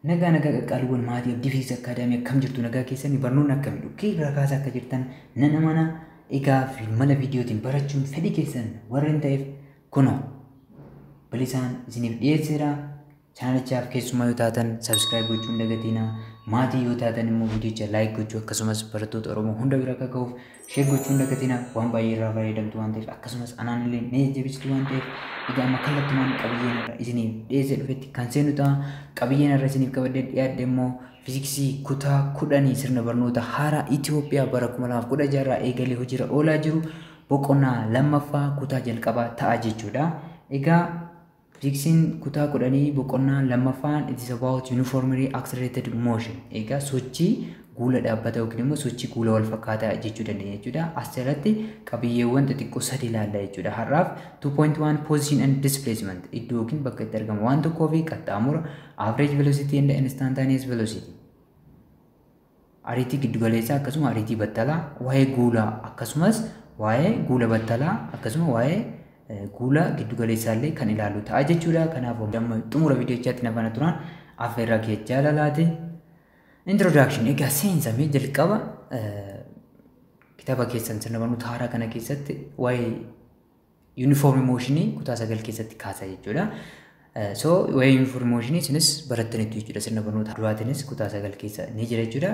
Nagaa nagaa qaqqaaliiwwan maatii Abdii Fiiziks Akaadaamii, akkam jirtu? Nagaa keessanii? Barnoonni akkamii dhukkee irraa kaasaa akka jirtan nan amana. Egaa mala viidiyootiin barachuun fedhii keessan warreen ta'eef kunoo bilisaan isiniif dhiyeesseera. Chaanalichaaf keessumaa yoo taatan subscribe gochuu hin dagatinaa. Maatii yoo taatan immoo viidiyocha like gochuu, akkasumas barattoota Oromoo hunda bira akka gahuuf share gochuu hin dagatinaa. Waan baay'ee irraa fayyadamtu waan ta'eef, akkasumas anaan illee ni jajjabeessitu waan ta'eef. Egaa amma kallattumaan qabiyyeen irra isiniif dhiyeessee dhufetti kan seenu ta'a. Qabiyyeen irra isiniif qabadhee dhiyaadhe immoo fiiziksii kutaa 10, sirna barnoota haaraa Itoophiyaa bara 2016 irraa eegalee hojiirra oolaa jiru, boqonnaa lammaffaa kutaa jalqabaa ta'a jechuudha. Egaa fiiziksiin kutaa 10 boqonnaa lammaffaan, it is about uniformly accelerated motion. Egaa sochii guula dhaabbata yookiin immoo sochii guula wal fakkaataa jechuu dandeenya jechuudha. As jalatti qabiyyeewwan xixiqqoo sadi ilaalla jechuudha. Har'aaf 2.1 position and displacement, iddoo yookiin bakka itti argamu waan tokkoo fi qaxxaamura, average velocity and instantaneous velocity. Ariitii giddugaleessaa akkasuma ariitii battalaa, waa'ee guulaa akkasumas waa'ee guula battalaa akkasuma waa'ee guula giddugaleessaa illee kan ilaallu ta'a jechuudha. Kanaaf amma xumura viidiyochaatti na faana turan affeerraa kee jaalalaati. Introduction, egaa seensamee jalqaba kitaaba keessan sirna barnoota haaraa kana keessatti waa'ee uniform motionii kutaa 9 keessatti kaasa jechuudha. So waa'ee uniform motionii isinis barattaniitu jechuudha. Sirna barnoota duraatiinis kutaa 9 keessa ni jira jechuudha.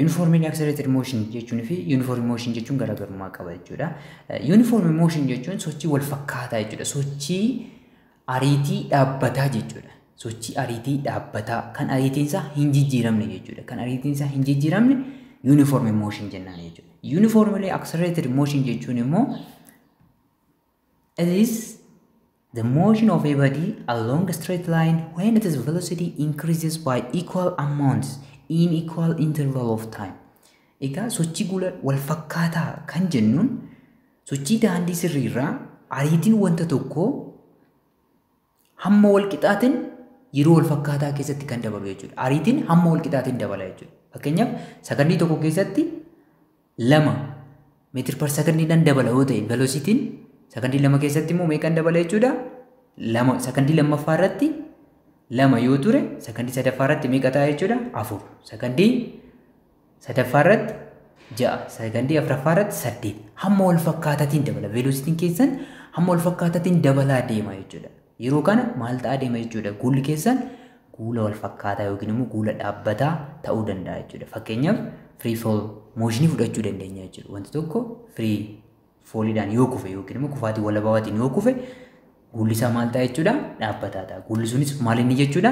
Uniformly accelerated motion jechuun fi uniform motion jechuun garaagarummaa qaba jechuudha. Uniform motion jechuun sochii wal fakkaataa jechuudha. Sochii ariitii dhaabbataa jechuudha. Sochii ariitii dhaabbataa kan ariitiin isaa hin jijjiiramne jechuudha. Kan ariitiin isaa hin jijjiiramne uniform motion jennaan jechuudha. Uniformly accelerated motion jechuun immoo, it is the motion of a body along a straight line when its velocity increases by equal amounts in equal interval of time. Egaa sochii guula wal fakkaataa kan jennuun sochii daandii sirriirraa ariitiin wanta tokkoo hamma wal qixaatiin yeroo wal fakkaataa keessatti kan dabalu jechuudha. Ariitiin hamma wal qixaatiin dabala jechuudha. Fakkeenyaaf, sakandii 1 keessatti 2 meter per sekondiidhaan dabala yoo ta'e, velocitiin sakandii 2 keessatti immoo meeqan dabala jechuudha? 2. Sakandii lammaffaa irratti 2 yoo ture, sakandii sadaffaa irratti meeqa ta'a jechuudha? 4. Sakandii sadaffaa irratti 6. Sakandii afuraffaa irratti 8. Hamma wal fakkaataatiin dabala. Velocitiin keessan hamma wal fakkaataatiin dabalaa deema jechuudha. Yeroo kana maal ta'aa deema jechuudha? Guulli keessan guula wal fakkaataa yookiin immoo guula dhaabbataa ta'uu danda'a jechuudha. Fakkeenyaaf, free fall motionii fudhachuu dandeenya jechuudha. Wanti tokko free falliidhaan yoo kufe yookiin immoo kufaatii walabawaatiin yoo kufe, guulli isaa maal ta'a jechuudha? Dhaabbataa ta'a. Guulli sunis maal inni jechuudha?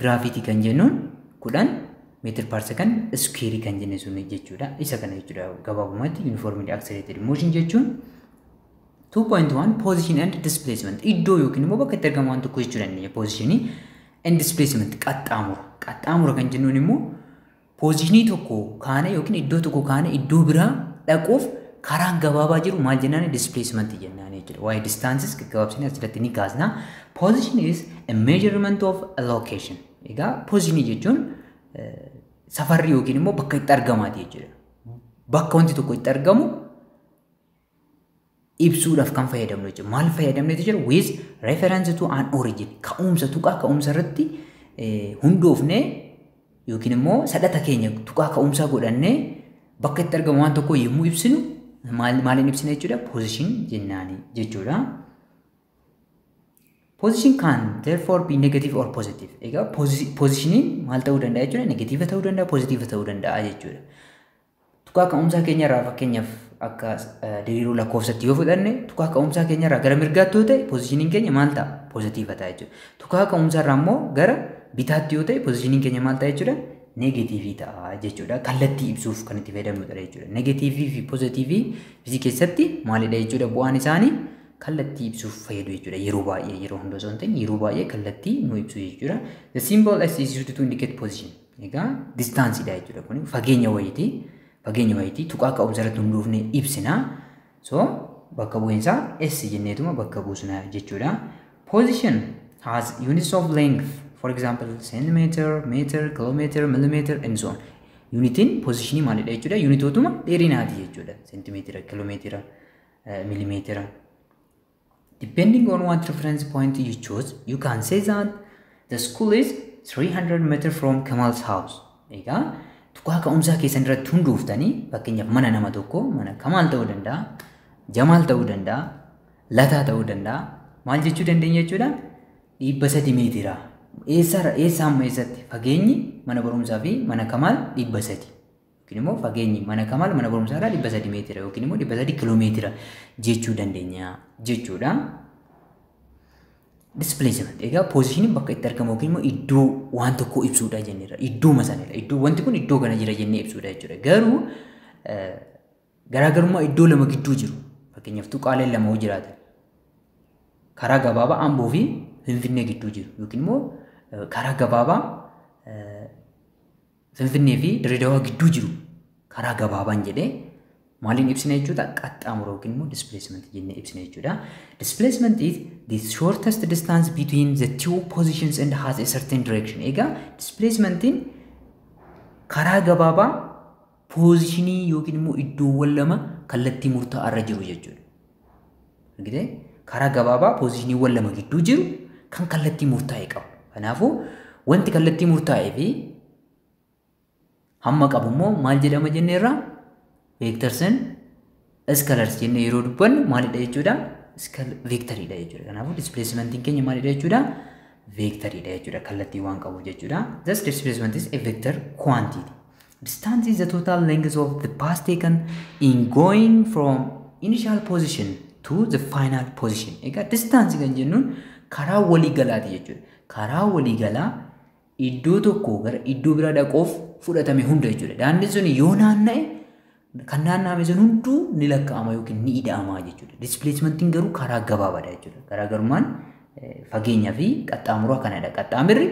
Gravity kan jennuun 10 meter per second square kan jenne sun jechuudha. Isa kana jechuudha gabaabumatti uniformly accelerated motion jechuun. 2.1 position and displacement, iddoo yookiin immoo bakka itti argamu waan tokko jechuu dandeenya. Positionii and displacement, qaxxaamura. Qaxxaamura kan jennuun immoo positionii tokko kaane yookiin iddoo tokko kaane iddoo biraa dhaquuf karaan gabaabaa jiru maal jennaan? Displacement jennaan jechuudha. Waa'ee distances gaggabaabsinee asirratti ni kaasna. Position is a measurement of a location. Egaa positionii jechuun safarri yookiin immoo bakka itti argamaati jechuudha. Bakka wanti tokko itti argamu ibsuudhaaf kan fayyadamnu jechuudha. Maal fayyadamneetu jira? With reference to an origin. Ka'umsa, tuqaa ka'umsa irratti hundoofnee yookiin immoo sadhata keenya tuqaa ka'umsaa godhannee bakka itti argamu waan tokko yommuu ibsinu maaliin ibsina jechuudha? Position jennaani jechuudha. Position can therefore be negative or positive. Egaa positioniin maal ta'uu danda'a jechuudha? Negative ta'uu danda'a, positive ta'uu danda'a jechuudha. Tuqaa ka'umsaa keenya irraa, fakkeenyaaf, akka diriiruu lakkoofsatti yoo fudhanne, tuqaa ka'umsaa keenya irraa gara mirgaatti yoo ta'e, positioniin keenya maal ta'a? Positive ta'a jechuudha. Tuqaa ka'umsaa irraa immoo gara bitaatti yoo ta'e, positioniin keenya maal ta'a jechuudha? Negative ta'a jechuudha. Kallattii ibsuuf kan itti fayyadamnudha jechuudha. Negative fi positive fiizikii keessatti maalidha jechuudha? Bu'aan isaanii kallattii ibsuuf fayyadu jechuudha. Yeroo baay'ee, yeroo hunda osoo hin ta'in, yeroo baay'ee kallattii nu ibsu jechuudha. The symbol S is used to indicate position. Egaa distanceiidha jechuudha kun, fageenya wayitii. Fageenya wayitii tuqaa ka'umsa irratti hundoofne ibsina. So bakka bu'iinsaa S jenneetuma bakka buusna jechuudha. Position has units of length, for example, centimeter, meter, kilometer, millimeter and so on. Unitiin positionii maalidha jechuudha? Unitootuma dheerinaati jechuudha. Centimeetira, kilomeetira, millimeetira. Depending on what reference point you choose, you can say that the school is 300 meter from Kamal's house. Egaa tuqaa ka'umsaa keessan irratti hundooftanii, fakkeenyaaf mana nama tokko, mana Kamaal ta'uu danda'a, Jamaal ta'uu danda'a, Lataa ta'uu danda'a. Maal jechuu dandeenya jechuudha? 300 meetira. Eessarra eessa hamma eessatti fageenyi mana barumsaa fi mana Kamaal 300. Yookiin immoo fageenyi mana Kamaal mana barumsaa irraa 300 meetira yookiin immoo 300 kiiloomeetira jechuu dandeenya jechuudha. Displacement egaa positioniin bakka itti argamu yookiin immoo iddoo waan tokkoo ibsuudha jenneerra. Iddooma sanadha. Iddoo wanti kun iddoo kana jira jennee ibsuudha jechuudha. Garuu garaagarummaa iddoo lama gidduu jiru, fakkeenyaaf tuqaaleen lama yoo jiraatan, karaa gabaabaa Amboo fi Finfinnee gidduu jiru yookiin immoo karaa gabaabaa Finfinnee fi Dirreedawaa gidduu jiru, karaa gabaabaan jedhee maaliin ibsina jechuudha? Qaxxaamura yookiin immoo displacement jennee ibsina jechuudha. Displacement is the shortest distance between the two positions and has a certain direction. Egaa displacementiin karaa gabaabaa positionii yookiin immoo iddoowwan lama kallattii murtaa'aa irra jiru jechuudha. Argitee, karaa gabaabaa positioniiwwan lama gidduu jiru kan kallattii murtaa'e qabu. Kanaafuu wanti kallattii murtaa'ee fi hamma qabu immoo maal jedhama jenneerra? Vectors and scalars jennee yeroo dubbannu maalidha jechuudha? Vectoriidha jechuudha. Kanaafuu displacementiin keenya maalidha jechuudha? Vectoriidha jechuudha. Kallattii waan qabu jechuudha. Thus, displacement is a vector quantity. Distance is the total length of the path taken in going from initial position to the final position. Egaa distance kan jennuun karaa waliigalaati jechuudha. Karaa waliigalaa iddoo tokkoo gara iddoo biraa dhaquuf fudhatame hunda jechuudha. Daandiin sun yoo naanna'e, kan naanna'ame sun hunduu ni lakkaa'ama yookiin ni ida'ama jechuudha. Displacementiin garuu karaa gabaabaadha jechuudha. Garaagarummaan fageenyaa fi qaxxaamuraa kanadha. Qaxxaamirri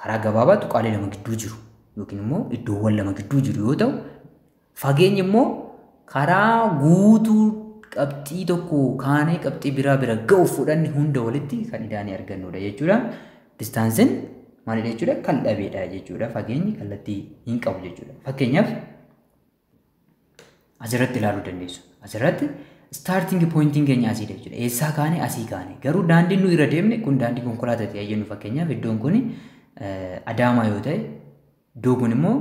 karaa gabaabaa tuqaalee lama gidduu jiru yookiin immoo iddoowwan lama gidduu jiru yoo ta'u, fageenyi immoo karaa guutuu qabxii tokko kaanee qabxii biraa bira ga'uuf fudhanne hunda walitti kan idaanii argannudha jechuudha. Distanceiin maalidha jechuudha? Kan dhabeedha jechuudha. Fageenyi kallattii hin qabu jechuudha. Fakkeenyaaf asirratti ilaaluu dandeessu. Asirratti starting pointiin keenya asiidha jechuudha. Eessaa kaane? Asii kaane. Garuu daandiin nu irra deemne kun daandii konkolaataati jennu. Fakkeenyaaf iddoon kun Adaamaa yoo ta'e, iddoo kun immoo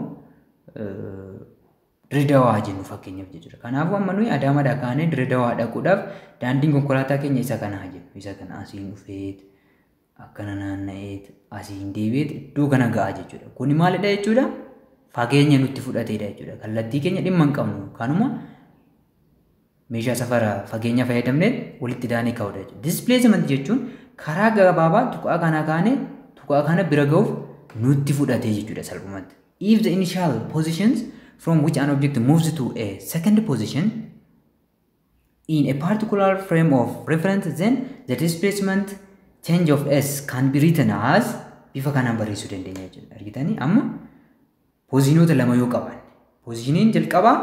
Dirredawaa jennu fakkeenyaaf jechuudha. Kanaafuu amma nuyi Adaamaadhaa kaanee Dirredawaa dhaquudhaaf daandiin konkolaataa keenya isa kana jennu. Isa kana asiin dhufeet, akkana naanna'eet, asiin deebi'eet iddoo kana ga'a jechuudha. Kuni maalidha jechuudha? Fageenya nutti fudhateedha jechuudha. Kallattii keenya dhimma hin qabnu. Kanuma meeshaa safara fageenya fayyadamnee walitti daanee kaa'udha jechuudha. Displacement jechuun karaa gabaabaa tuqaa kana kaanee tuqaa kana bira ga'uuf nutti fudhatee jechuudha salphumatti. If the initial positions from which an object moves to a second position in a particular frame of reference, then the displacement change of s can be written as, bifa kanaan barreessuu dandeenya jechuudha. Argitanii, amma positionoota lama yoo qaban, positioniin jalqabaa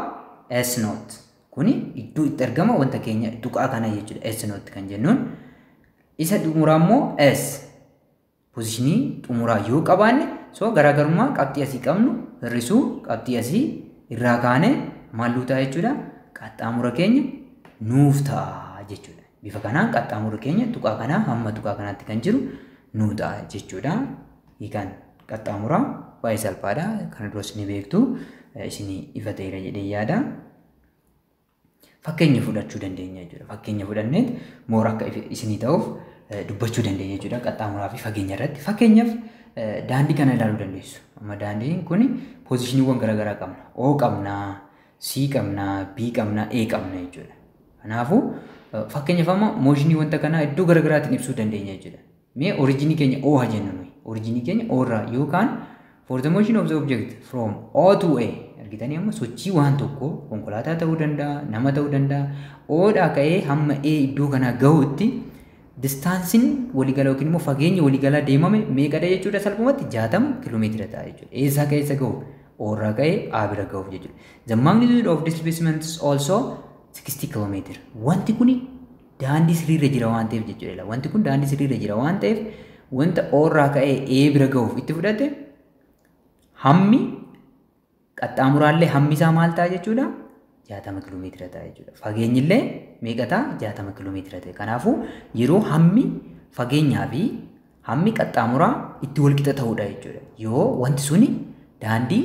s naught, kuni iddoo itti argama wanta keenya tuqaa kana jechuudha, s naught kan jennuun. Isa xumuraa immoo s, positionii xumuraa yoo qabaanne, so garaagarummaa qabxii asii qabnu hir'isuu qabxii asii irraa kaane maal ta'a jechuudha? Qaxxaamura keenya nuuf ta'a jechuudha. Bifa kanaan qaxxaamura keenya tuqaa kanaa hamma tuqaa kanaatti kan jiru nuu ta'a jechuudha. Hiikaan qaxxaamuraa baay'ee salphaadha. Kana duras ni beektu, isinii ifa ta'eera jedhee yaada. Fakkeenya fudhachuu dandeenya jechuudha. Fakkeenya fudhanneet moora akka isinii ta'uuf dubbachuu dandeenya jechuudha. Qaxxaamuraa fi fageenya irratti. Fakkeenyaaf daandii kana ilaaluu dandeessu. Amma daandiin kun positioniiwwan garaagaraa qabna. O qabna, C qabna, B qabna, A qabna jechuudha. Kanaafuu fakkeenyaaf amma motionii wanta kanaa iddoo garaagaraatiin ibsuu dandeenya jechuudha. Mee originii keenya O haa jennu nuyi. Originii keenya O irraa yookaan for the motion of the object from O to A, argitanii, amma sochii waan tokko, konkolaataa ta'uu danda'a, nama ta'uu danda'a. O dhaa ka'ee hamma A iddoo kanaa gahutti distanceiin waliigalaa yookiin immoo fageenyi waliigalaa deemame meeqadha jechuudha? Salphumatti 60 kiiloomeetira ta'a jechuudha. Eessaa ka'ee eessa gahuuf? O irraa ka'ee A bira gahuuf jechuudha. The magnitude of displacement is also 60 kiiloomeetira. Wanti kun daandii sirriirra jira waan ta'eef jechuudha. Wanti kun daandii sirriirra jira waan ta'eef, wanta O irraa ka'ee A bira gahuuf itti fudhate hammi qaxxaamuraallee hammi isaa maal ta'a jechuudha? 60 kiiloomeetira ta'a jechuudha. Fageenyillee meeqa ta'a? 60 kiiloomeetira ta'e. Kanaafuu yeroo hammi fageenyaa fi hammi qaxxaamuraa itti walqixa ta'uudha jechuudha. Yoo wanti suni daandii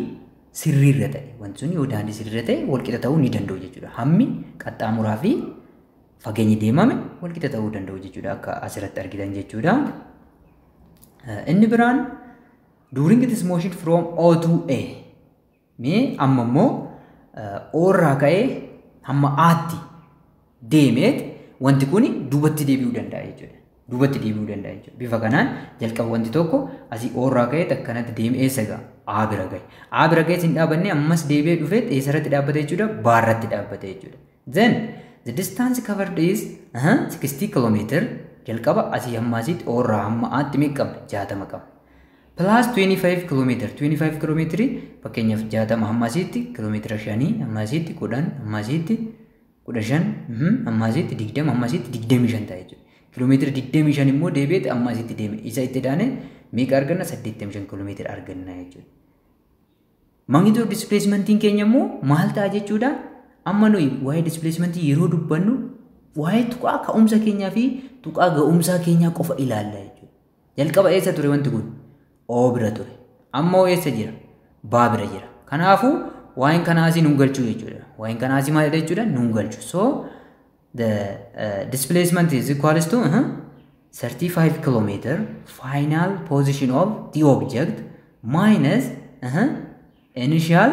sirriirra ta'e, wanti suni yoo daandii sirriirra ta'e walqixa ta'uu ni danda'u jechuudha. Hammi qaxxaamuraa fi fageenyi deemame walqixa ta'uu danda'u jechuudha akka asirratti argitan jechuudha. Inni biraan during this motion from O to A, mee amma immoo O irraa ka'ee hamma A'tti deemeet wanti kun duubatti deebi'uu danda'a jechuudha. Duubatti deebi'uu danda'a jechuudha. Bifa kanaan jalqaba wanti tokko asii O irraa ka'ee akkanatti deemee eessa ga'a? A bira gahe. A bira ga'ee hin dhaabanne, ammas deebi'ee dhufee eessarratti dhaabbate jechuudha? B irratti dhaabbate jechuudha. Then the distance covered is 60 kilometer. Jalqaba asii hamma asitti O irraa hamma A'tti meeqa qabna? 60 qabna. Plus 25 kilometer. 25 kilomeetirii fakkeenyaaf 60 hamma asitti kiiloomeetira 5, hamma asitti 10, hamma asitti 15, hamma asitti 20, hamma asitti 25 ta'a jechuudha. Kiiloomeetira 25 immoo deebi'eeti amma asitti deeme. Isa itti daane meeqa arganna? 85 kiiloomeetira arganna jechuudha. Magnitude of displacementiin keenya immoo maal ta'a jechuudha? Amma nuyi waa'ee displacementii yeroo dubbannu waa'ee tuqaa ka'umsa keenyaa fi tuqaa ga'umsaa keenyaa qofa ilaalla jechuudha. Jalqaba eessa ture wanti kun? O bira ture. Amma eessa jira? B bira jira. Kanaafuu waa'een kanaa asii nun galchuu jechuudha. Waa'een kanaa asii maalidha jechuudha? Nun galchu. So the displacement is equals to 35 kilometer final position of the object minus initial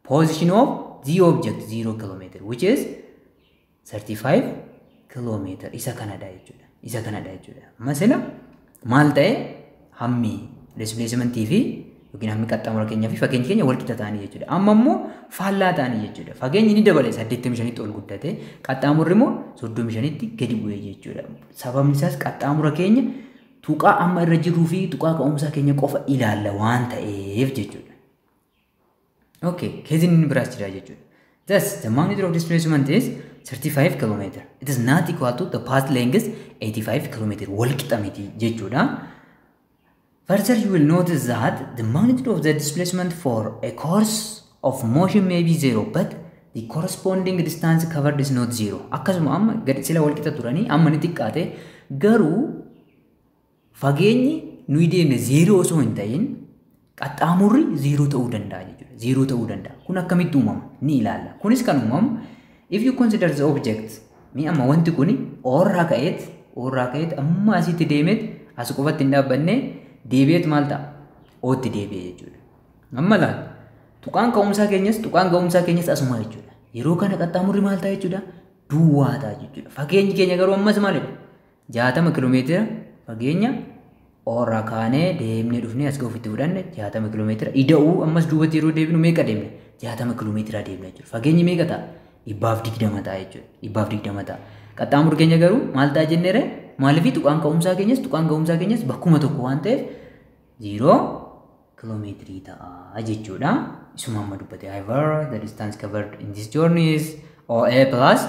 position of the object 0 kilometer, which is 35 kilometer. Isa kanadha jechuudha. Isa kanadha jechuudha. Masala maal ta'e, hammi displacementii fi yookiin hammi qaxxaamura keenyaa fi fageenyi keenya wal qixa ta'anii jechuudha. Amma immoo faallaa ta'anii jechuudha. Fageenyi ni dabale, 85tti ol guddate, qaxxaamurri immoo 35tti gadi bu'e jechuudha. Sababni isaas qaxxaamura keenya tuqaa amma irra jiruu fi tuqaa ka'umsaa keenya qofa ilaalla waan ta'eef jechuudha. Okay, caseiin inni biraas jira jechuudha. Thus, the magnitude of displacement is 35 km. It is not equal to the path length 85 km. Wal qixa miti jechuudha. Further, you will notice that the magnitude of the displacement for a course of motion may be zero, but the corresponding distance covered is not zero. Akkasuma amma gadi sila wal qixa turanii amma ni xiqqaate, garuu fageenyi nuyi deemne zeeroo osoo hin ta'in qaxxaamurri zeeroo ta'uu danda'a jechuudha. Zeeroo ta'uu danda'a. Kun akkamitti uumama? Ni ilaalla. Kunis kan uumamu if you consider the object, mi amma wanti kun O irraa ka'eet amma asitti deemeet as qofatti hin dhaabbanne, deebi'eet maal ta'a? O'tti deebi'e jechuudha. Amma laal, tuqaan ka'umsaa keenyas tuqaan ga'umsaa keenyas asuma jechuudha. Yeroo kana qaxxaamurri maal ta'a jechuudha? Duwwaa ta'a jechuudha. Fageenyi keenya garuu ammas maalidha? 60 kiiloomeetira fageenya O irraa kaanee deemnee dhufnee as ga'uuf itti fudhanne 60 kiiloomeetira. Ida'uu ammas duubatti yeroo deebinu meeqa deemne? 60 kiiloomeetira deemne jechuudha. Fageenyi meeqa ta'a? 120 ta'a jechuudha. 120 ta'a. Qaxxaamurri keenya garuu maal ta'a jenneere? Maaliif? Tuqaan ka'umsaa keenyas tuqaan ga'umsaa keenyas bakkuma tokko waan ta'eef 0 kiiloomeetirii ta'a jechuudha. Isuma amma dubbate. However, the distance covered in this journey is OA plus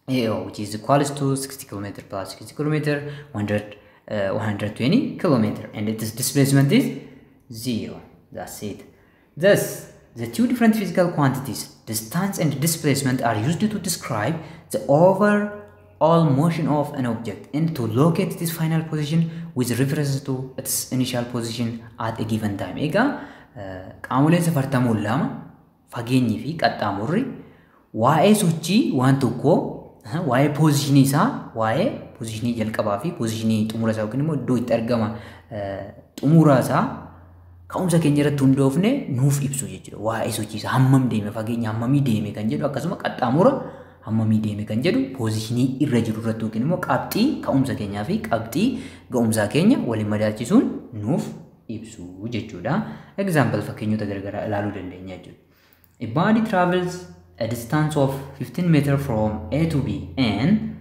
AO, which is equals to 60 km plus 60 km, 100, 120 km, and its displacement is 0. That's it. Thus, the two different physical quantities, distance and displacement, are used to describe the overall motion of an object and to locate its final position with reference to its initial position at a given time. Egaa qaamoleen safartamoon lama, fageenyii fi qaxxaamurri, waa'ee sochii waan tokkoo, waa'ee positionii isaa, waa'ee positionii jalqabaa fi positionii xumura isaa yookiin immoo iddoo itti argama xumura isaa ka'umsa keenya irratti hundoofne nuuf ibsu jechuudha. Waa'ee sochii isaa, hammam deeme, fageenya hammamii deeme kan jedhu, akkasuma qaxxaamura hammamii deeme kan jedhu positionii irra jiru irratti yookiin immoo qabxii ka'umsa keenyaa fi qabxii ga'umsaa keenya waliin madaalchisuun nuuf ibsu jechuudha. Example, fakkeenyota garaagaraa ilaaluu dandeenya jechuudha. A body travels a distance of 15 meter from A to B and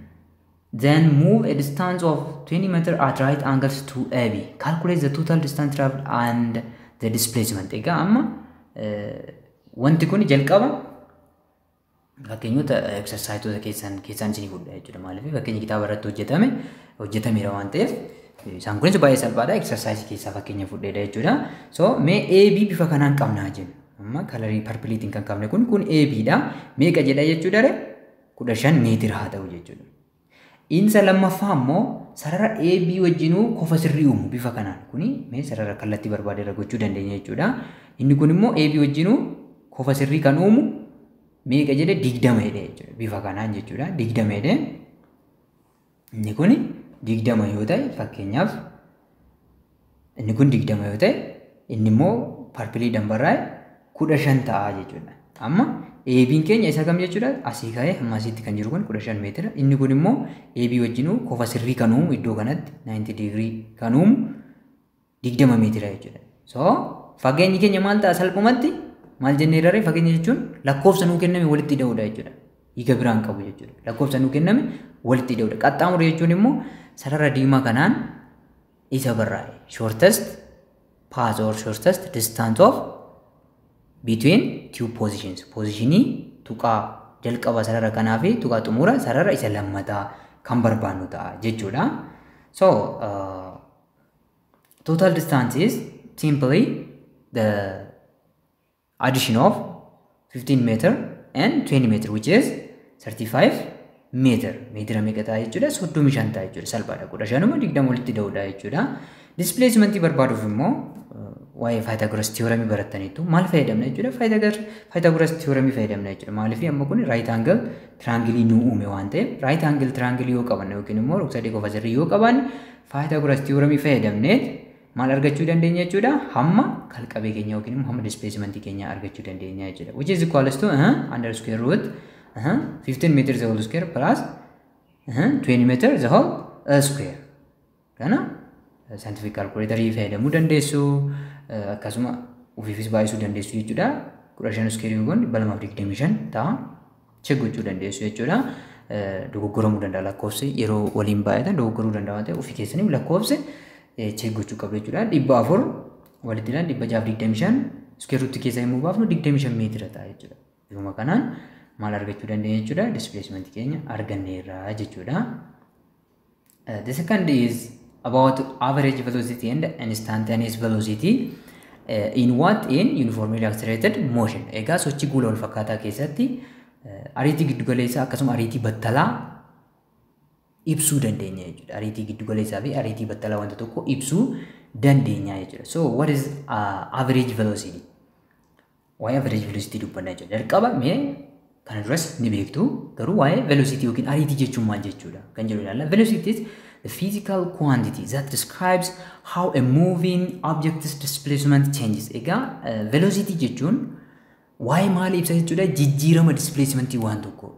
then move a distance of 20 meter at right angles to AB. Calculate the total distance traveled and the displacement. Egaa amma wanti kun jalqaba fakkeenyota exerciseota keessan keessaan isinii fudha jechuudha. Maaliif? Fakkeenya kitaaba irratti hojjetame hojjetameera waan ta'eef isaan kunis baay'ee salphaadha. Exercise keessaa fakkeenya fudheedha jechuudha. So mee AB bifa kanaan qabnaa jennu. Amma colorii purpleiitiin kan qabne kun AB dha. Meeqa jedha jechuudha ree? 15 meetira haa ta'u jechuudha. Insa lammaffaa immoo sarara AB wajjinuu kofa sirrii uumu bifa kanaan. Kuni mee sarara kallattii barbaade irra gochuu dandeenya jechuudha. Inni kun immoo AB wajjinuu kofa sirrii kan uumu meeqa jedhe 20 jedhe jechuudha. Bifa kanaan jechuudha. 20 jedhe. Inni kun 20 yoo ta'e fakkeenyaaf inni kun 20 yoo ta'e inni immoo parpiliidhaan barraa'e 15 ta'a jechuudha. Amma AB'n keenya isa kam jechuudha? Asii ka'ee hamma asitti kan jiru kun 15 meetira. Inni kun immoo AB wajjinuu kofa sirrii kan uumu iddoo kanatti 90 digirii kan uumu 20 meetira jechuudha. So fageenyi keenya maal ta'a salphumatti? Maal jennee irraree fageenya jechuun lakkoofsa nuu kenname walitti hidhuudha jechuudha. Hiika biraan qabu jechuudha. Lakkoofsa nuu kenname walitti hidhuudha. Qaxxaamura jechuun immoo sarara diimaa kanaan isa barraa'e. Shortest path or shortest distance of between two positions. Positionii tuqaa jalqaba sarara kanaa fi tuqaa xumura sarara isa lammataa kan barbaannu ta'a jechuudha. So total distance is simply the addition of 15 meter and 20 meter, which is 35 meter. Meetira meeqa ta'a jechuudha? 35 ta'a jechuudha. Salphaadha. 15 20 walitti da'uudha jechuudha. Displacement barbaaduuf immoo waa'ee Pythagoras theorem barattaniitu maal fayyadamna jechuudha? Pythagoras theorem fayyadamna jechuudha. Maaliif amma kun right angle triangle nu uume waan ta'eef right angle triangle yoo qabanne yookiin immoo rog-sadee qofa sirrii yoo qabanne Pythagoras theorem fayyadamneet maal argachuu dandeenya jechuudha? Hamma kalqabee keenya yookiin immoo hamma displacement keenya argachuu dandeenya jechuudha. Which is equals to under square root 15 meter the whole square plus 20 meter the whole square. Kana scientific calculator fayyadamuu dandeessu, akkasuma ofiifis baay'isuu dandeessu jechuudha. 15 square yoo goone 225 ta'a. Check gochuu dandeessu jechuudha. Dogoggoramuu danda'a lakkoofsi yeroo waliin baay'atan dogoggoruu danda'a waan ta'eef ofii keessaniif lakkoofsi check gochuu qabdu jechuudha. 400 walitti ilaalan 625 square root keessaa yommuu baafnu 25 meetira ta'a jechuudha. Bifuma kanaan maal argachuu dandeenya jechuudha? Displacement keenya arganneerra jechuudha. The second is about average velocity and instantaneous velocity in what in uniformly accelerated motion. Egaa sochii guula wal fakkaataa keessatti ariitii giddugaleessaa akkasuma ariitii battalaa ibsuu dandeenya jechuudha. Ariitii giddugaleessaa fi ariitii battalaa wanta tokko ibsuu dandeenya jechuudha. So what is average velocity? Waa'ee average velocity dubbanna jechuudha. Jalqaba mee kana duras ni beektu garuu waa'ee velocity yookiin ariitii jechuun maal jechuudha kan jedhu ilaalla. Velocity is the physical quantity that describes how a moving object's displacement changes. Egaa velocity jechuun waa'ee maalii ibsa jechuudha? Jijjiirama displacementii waan tokko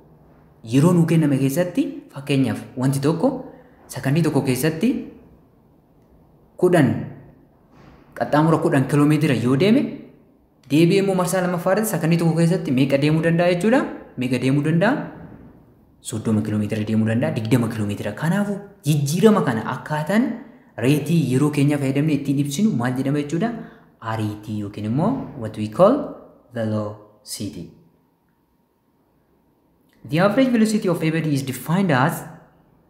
yeroo nuu kenname keessatti fakkeenyaaf wanti tokko sakandii tokko keessatti 10 qaxxaamura 10 kiiloomeetira yoo deeme deebi'ee immoo marsaa lammaffaa irratti sakandii tokko keessatti meeqa deemuu danda'a jechuudha? Meeqa deemuu danda'a? 30 kiiloomeetira deemuu danda'a, 20 kiiloomeetira. Kanaafuu jijjiirama kana akkaataan reetii yeroo keenya fayyadamne ittiin ibsinu maal jedhama jechuudha? Ariitii yookiin immoo what we call velocity. The average velocity of a body is defined as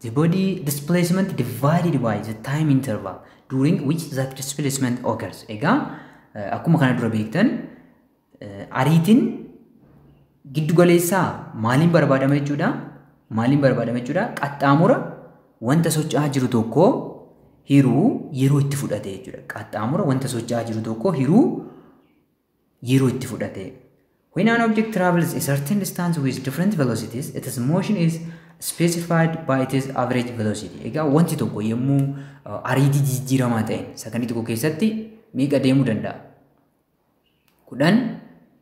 the body displacement divided by the time interval during which that displacement occurs. Egaa akkuma kana dura beektan ariitiin giddugaleessaa maaliin barbaadama jechuudha? Maaliin barbaadama jechuudha? Qaxxaamura wanta socho'aa jiru tokko hiruu yeroo itti fudhate jechuudha. Qaxxaamura wanta socho'aa jiru tokko hiruu yeroo itti fudhate. When an object travels a certain distance with different velocities, its motion is specified by its average velocity. Egaa wanti tokko yommuu ariitii jijjiiramaa ta'een sakandii tokko keessatti meeqa deemuu danda'a? 10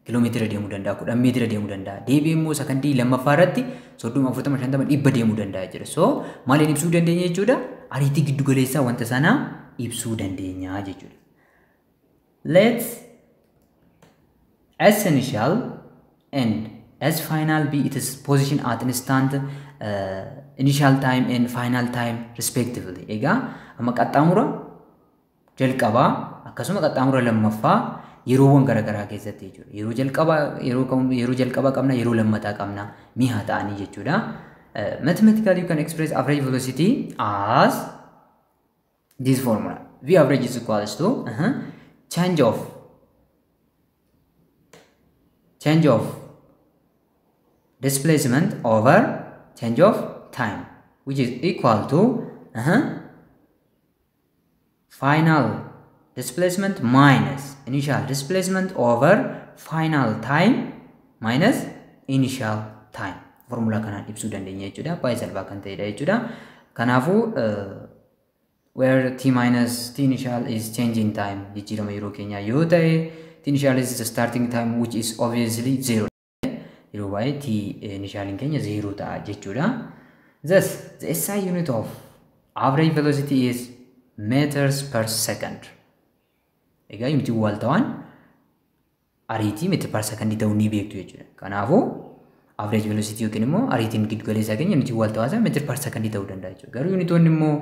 kiiloomeetira deemuu danda'a, 10 meetira deemuu danda'a. Deebi'ee immoo sakandii lammaffaa irratti 30, 40, 50, 100 deemuu danda'a jechuudha. So maaliin ibsuu dandeenya jechuudha? Ariitii giddugaleessaa wanta sanaa ibsuu dandeenya jechuudha. Let's S initial and S final be its position at instant initial time and final time respectively. Egaa amma qaxxaamura jalqabaa akkasuma qaxxaamura lammaffaa yeroowwan garaagaraa keessatti jechuudha. Yeroo jalqabaa yeroo jalqabaa qabna, yeroo lammataa qabna mi'a ta'anii jechuudha. Mathematically you can express average velocity as this formula. V average is equals to change of displacement over change of time, which is equal to final displacement minus initial displacement over final time minus initial time. Formula kanaan ibsuu dandeenya jechuudha. Baay'ee salphaa kan ta'edha jechuudha. Kanaafuu where t minus t initial is change in time, jijjiirama yeroo keenyaa yoo ta'e, t initial is the starting time which is obviously 0. Yeroo baay'ee t initialin keenya 0 ta'a jechuudha. Thus the SI unit of average velocity is meters per second. Egaa yuunitiin waaltawaan ariitii meetira per sekondii ta'uu ni beektu jechuudha. Kanaafuu average velocity yookiin immoo ariitiin giddu galeessaa keenya yuunitiin waaltawaa isaa meetira per sekondii ta'uu danda'a jechuudha. Garuu yuunitoonni immoo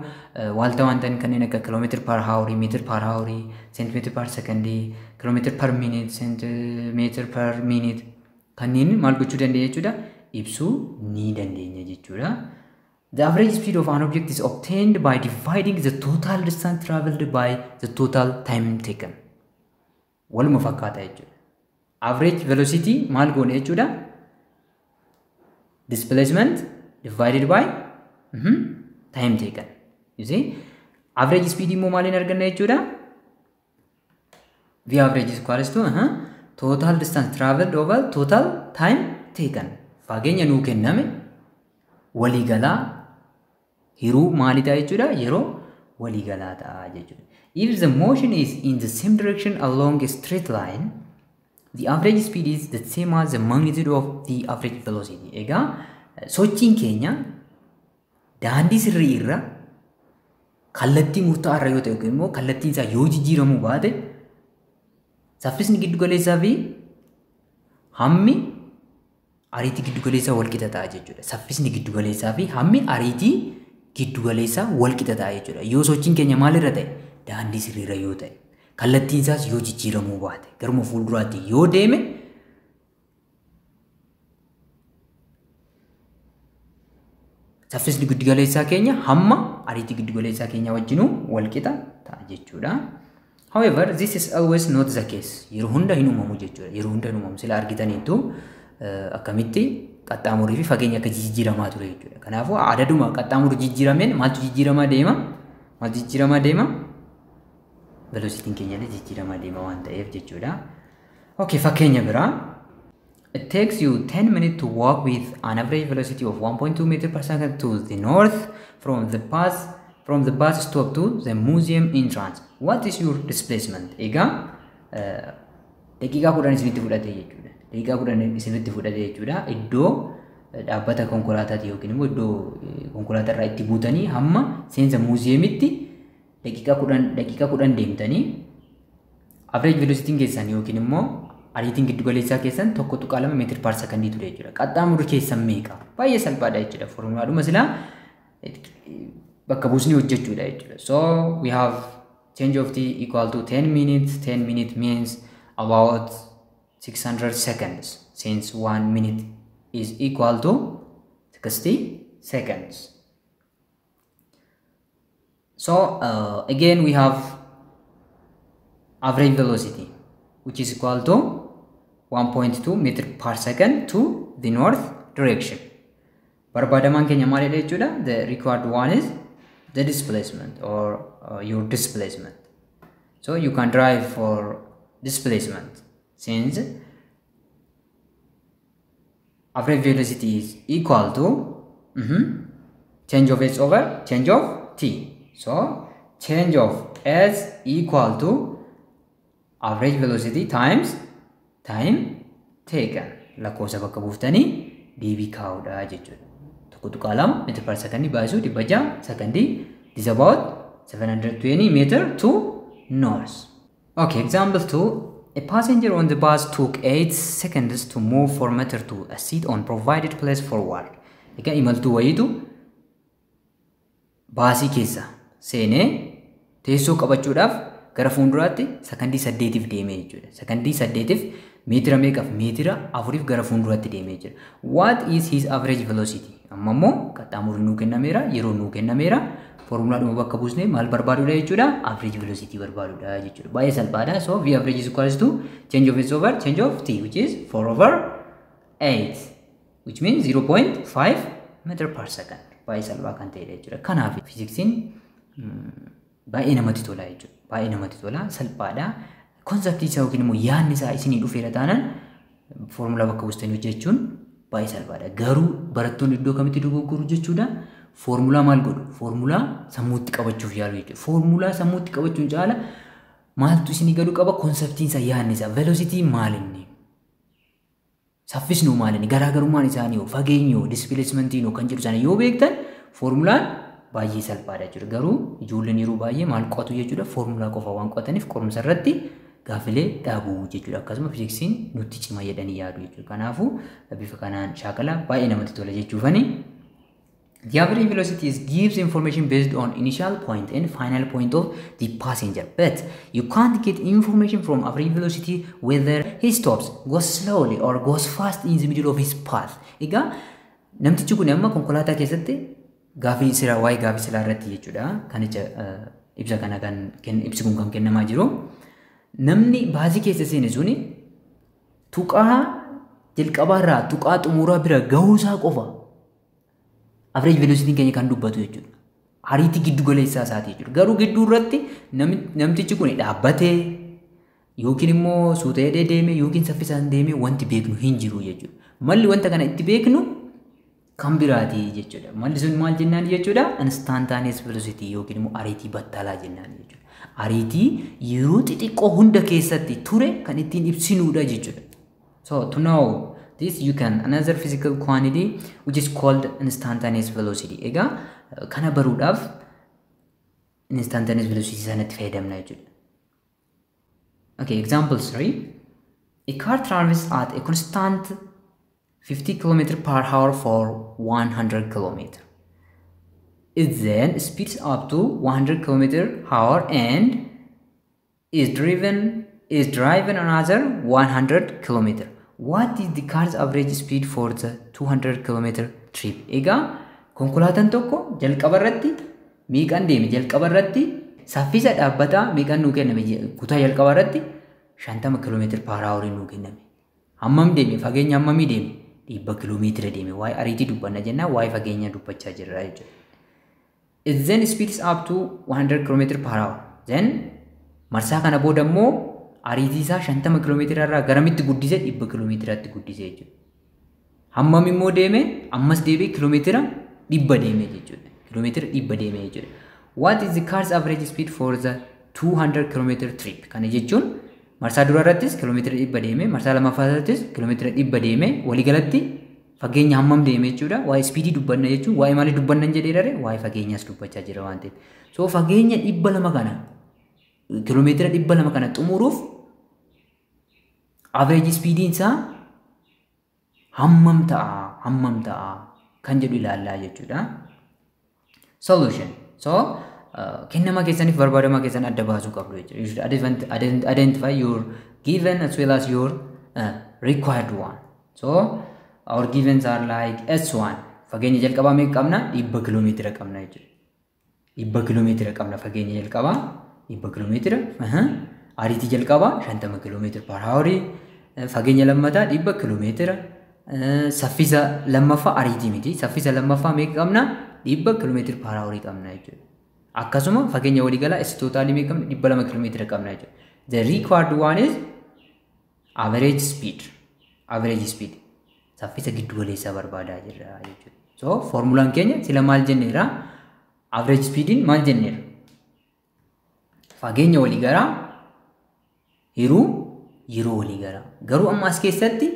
waaltawaan ta'an kanneen akka kiiloomeetira per haaworii, meetira per haaworii, seentimeetira per sekondii, kiiloomeetira per minute, seentimeetira per minute kanneen maal gochuu dandeenya jechuudha? Ibsuu ni dandeenya jechuudha. The average speed of an object is obtained by dividing the total distance traveled by the total time taken. Waluma fakkaata jechuudha. Average velocity maal goone jechuudha? Displacement divided by time taken. You see? Average speed immoo maaliin arganna jechuudha? V average is equals to total distance traveled over total time taken. Fageenya nuu kenname waliigalaa hiruu maali ta'a jechuudha? Yeroo waliigalaa ta'a jechuudha. If the motion is in the same direction along a straight line, the average speed is the same as the magnitude of the average velocity. Egaa sochiin keenya daandii sirrii irra kallattii murtaa'aa irra yoo ta'e yookiin immoo kallattiin isaa yoo jijjiiramuu baate saffisni giddu galeessaa fi hammi ariitii giddu galeessaa wal qixa ta'a jechuudha. Saffisni giddu galeessaa fi hammi ariitii giddu galeessaa wal qixa ta'a jechuudha. Yoo sochiin keenya maalirra ta'e? Daandii sirriirra yoo ta'e, kallattiin isaas yoo jijjiiramuu baate, garuma fuulduraatti yoo deeme saffisni giddu galeessaa keenya hamma ariitii giddu galeessaa keenya wajjinuu wal qixa ta'a jechuudha. However, this is always not the case. Yeroo hunda hin uumamu jechuudha. Yeroo hunda hin uumamu. Sila argitaniitu akkamitti qaxxaamurii fi fageenya akka jijjiiramaa ture jechuudha. Kanaafuu adaduma qaxxaamuru jijjiirameen maaltu jijjiiramaa deema? Maaltu jijjiiramaa deema? Velocitiin keenya illee jijjiiramaa deema waan ta'eef jechuudha. Okay, fakkeenya biraa. It takes you 10 minutes to walk with an average velocity of 1.2 meters per second to the north from the bus stop to the museum entrance. What is your displacement? Egaa daqiiqaa 10 isinitti fudhate jechuudha. Daqiiqaa 10 isinitti fudhate jechuudha. Iddoo dhaabbata konkolaataati yookiin immoo iddoo konkolaataa irraa itti buutanii hamma seensa muuziyeemitti daqiiqaa 10 deemtanii average velocity keessan yookiin immoo ariitiin giddu galeessaa keessan 1.2 meetira per sekondii ture jechuudha. Qaxxaamurri keessan meeqa? Baay'ee salphaadha jechuudha. Foormulaadhuma silaa bakka buusni hojjechuudha jechuudha. So we have change of t equal to 10 minutes. 10 minutes means about 600 seconds, since 1 minute is equal to 60 seconds. So again we have average velocity which is equal to 1.2 meter per second to the north direction. Barbaadamaan keenya maalidha jechuudha? The required one is the displacement or your displacement. So you can drive for displacement since average velocity is equal to change of s over change of t. So change of s equal to average velocity times time taken. Lakkoofsa bakka buuftanii deebii kaa'uudha jechuudha. 1.2 meter per second baay'isuu 600 sekondii is about 720 meter to north. Okay, example 2. A passenger on the bus took 8 seconds to move 4 meter to a seat on provided place forward. Egaa imaltuu wayiitu baasii keessa seenee teessoo qabachuudhaaf gara fuulduraatti sekondii 8 deemee jechuudha. Sekondii 8 meetira meeqaaf? Meetira 4 gara fuulduraatti deemee jira. What is his average velocity? Amma immoo qaxxaamurri nuu kennameera, yeroo nuu kennameera. Foormulaadhuma bakka buusnee maal barbaadudha jechuudha? Average velocity barbaadudha jechuudha. Baay'ee salphaadha. So V average is equals to change of s over change of t, which is 4 over 8, which means 0.5 meter per second. Baay'ee salphaa kan ta'edha jechuudha. Kanaaf fiiziksiin baay'ee namatti tola jechuudha. Baay'ee namatti tola, salphaadha. Conceptii isaa yookiin immoo yaadni isaa isinii dhufeera taanaan foormulaa bakka buustanii hojjechuun baay'ee salphaadha. Garuu barattoonni iddoo kamitti dogoggoru jechuudha? Foormulaa maal godhu? Foormulaa sammuutti qabachuuf yaalu jechuudha. Foormulaa sammuutti qabachuun caala maaltu isinii galuu qaba? Conceptiin isaa, yaadni isaa, velocity maal inni? Saffisni maal inni? Garaagarummaan isaanii hoo? Fageenyi hoo? Displacementiin hoo? Kan jedhu sana yoo beektan foormulaan baay'ee salphaadha jechuudha. Garuu ijoolleen yeroo baay'ee maal qo'atu jechuudha? Foormulaa qofa waan qo'ataniif qorumsa irratti gaafilee dhaabuu jechuudha. Akkasuma fiiziksiin nutti cima jedhanii yaadu jechuudha. Kanaafuu bifa kanaan shaakala, baay'ee namatti tola jechuufani. The average velocity is gives information based on initial point and final point of the passenger. But you can't get information from average velocity whether he stops, goes slowly or goes fast in the middle of his path. Egaa namtichi kun amma konkolaataa keessatti gaafii silaa, waa'ee gaafii silaa irratti jechuudha. Kan ibsa kana kan ibsi kun kan kennamaa jiru. Namni baasii keessa seene suni tuqaa jalqabaarraa tuqaa xumuraa bira gahuusaa qofa average velocity keenya kan dubbatu jechuudha. Ariitii giddu galeessaa isaati jechuudha. Garuu gidduu irratti namtichi kun dhaabbatee yookiin immoo suuta'ee deemee yookiin saffisaan deemee wanti beeknu hin jiru jechuudha. Malli wanta kana itti beeknu kan biraati jechuudha. Malli sun maal jennaan jechuudha? Instantaneous velocity yookiin immoo ariitii battalaa jennaan jechuudha. Ariitii yeroo xixiqqoo hunda keessatti ture kan ittiin ibsinuudha jechuudha. So to know this, you can another physical quantity which is called instantaneous velocity. Egaa kana baruudhaaf instantaneous velocity sanatti fayyadamna jechuudha. Okay, example 3. A car travels at a constant 50 km per hour for 100 km. It then speeds up to 100 km hour and is driven another 100 km. What is the car's average speed for the 200 km trip? Egaa konkolaataan tokko jalqaba irratti meeqan deeme? Jalqaba irratti saffisa dhaabbataa meeqan nuu kenname? Kutaa jalqaba irratti 50 km per hour nuu kenname. Hammam deeme? Fageenya hammamii deeme? 100 kiiloomeetira deeme. Waa'ee ariitii dubbanna jennaan waa'ee fageenya dubbachaa jirra jechuudha. It then speeds up to 100 km per hour. Then marsaa kana booda immoo ariitii isaa 50 kiiloomeetira irraa garamitti guddise? 100 kiiloomeetiraatti guddise jechuudha. Hammam immoo deeme? Ammas deebi'ee kiiloomeetira 100 deeme jechuudha. Kiiloomeetira 100 deeme jechuudha. What is the car's average speed for the 200 km trip? Kana jechuun marsaa dura irrattis kiiloomeetira 100 deeme, marsaa lammaffaa irrattis kiiloomeetira 100 deeme, waliigalatti fageenya hammam deeme jechuudha. Waa'ee speedii dubbanna jechuun waa'ee maalii dubbanna jedhee dare? Waa'ee fageenyaas dubbachaa jira waan ta'eef. So fageenya 200 kana, kiiloomeetira 200 kana xumuruuf average speediin isaa hammam ta'a kan jedhu ilaallaa jechuudha. Solution. So kennama keessaniif barbaadamaa keessan adda baasuu qabdu jechuudha. You should identify your given as well as your required one. So our givens are like S1, fageenya jalqabaa meeqa qabna? 100 kiiloomeetira qabna jechuudha. 100 kiiloomeetira qabna, fageenya jalqabaa 100 kiiloomeetira. Ariitii jalqabaa 50 kiiloomeetira per hour, fageenya lammataa 100 kiiloomeetira, saffisa lammaffaa, ariitii miti, saffisa lammaffaa meeqa qabna? 100 kiiloomeetira per hour qabna jechuudha. Akkasuma fageenya waliigalaa S totalii meeqa qabna? 200 kiiloomeetira qabna jechuudha. The required one is average speed. Average speed. Saffisa giddu galeessaa barbaadaa jirra jechuudha. So formulaan keenya sila maal jenneera? Average speediin maal jenneera? Fageenya waliigalaa hiruu yeroo waliigalaa. Garuu amma as keessatti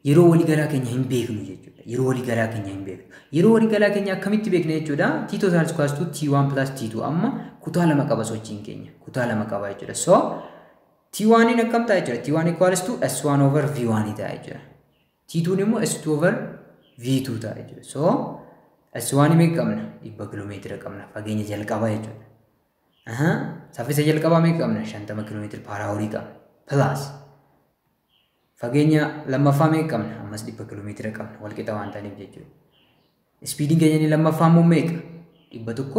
yeroo waliigalaa keenya hin beeknu jechuudha. Yeroo waliigalaa keenya hin beeknu. Yeroo waliigalaa keenya akkamitti beekna jechuudha? T total is equals to T1 plus T2. Amma kutaa lama qaba sochiin keenya. Kutaa lama qaba jechuudha. So T1 akkam ta'a jechuudha? T1 equals to S1 over V1 ta'a jechuudha. T2 immoo S2 over V2 ta'a jechuudha. So S1 meeqa qabna? 100 kiiloomeetira qabna. Fageenya jalqabaa jechuudha. Saffisa jalqabaa meeqa qabna? 50 kiiloomeetira per hour qabna. Plus fageenya lammaffaa meeqa qabna? Ammas 100 kiiloomeetira qabna. Walqixa waan ta'aniif jechuudha. Speediin keenya inni lammaffaa immoo meeqa? 100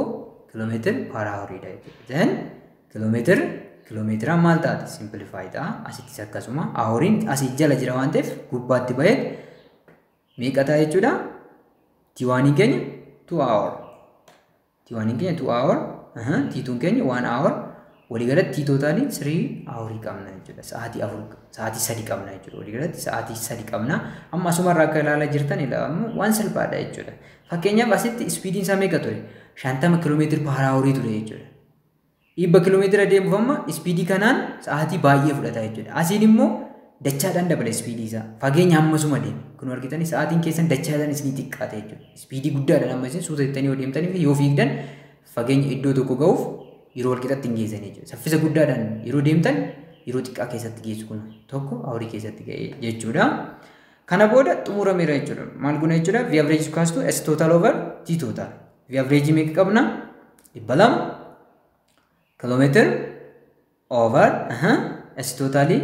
kiiloomeetira per houriidha jechuudha. Then kiiloomeetira kiiloomeetiraan maal taate? Simplify ta'a. Asittis akkasuma houriin asii jala jira waan ta'eef gubbaatti bahee meeqa ta'a jechuudha? T1 keenya 2 hour. T1 keenya 2 hour, T2 keenya 1 hour. Waliigalatti T totalii 3 hourii qabna jechuudha. Sa'aatii 4, sa'aatii 3 qabna jechuudha. Waliigalatti sa'aatii 3 qabna. Amma asumarraa akka ilaalaa jirtan ilaamu waan salphaadha jechuudha. Fakkeenyaaf asitti speediin isaa meeqa ture? 50 kiiloomeetira per hourii ture jechuudha. 100 kiiloomeetira deemuuf amma speedii kanaan sa'aatii baay'ee fudhata jechuudha. Asiin immoo dachaadhaan dabala speedii isaa. Fageenya hammasuma deema. Kun argitanii sa'aatiin keessan dachaadhaan isinii xiqqaate jechuudha. Speedii guddaadhaan amma isin suuta jettanii yoo deemtanii fi yoo fiigdan fageenya iddoo tokko ga'uuf yeroo walqixatti hin geessan jechuudha. Saffisa guddaadhaan yeroo deemtan yeroo xiqqaa keessatti geessu, kun 1 hourii keessatti ga'e jechuudha. Kana booda xumurameera jechuudha. Maal goona jechuudha? V average equals to S total over T total. V average meeqa qabna? 200 kiiloomeetira over S totalii.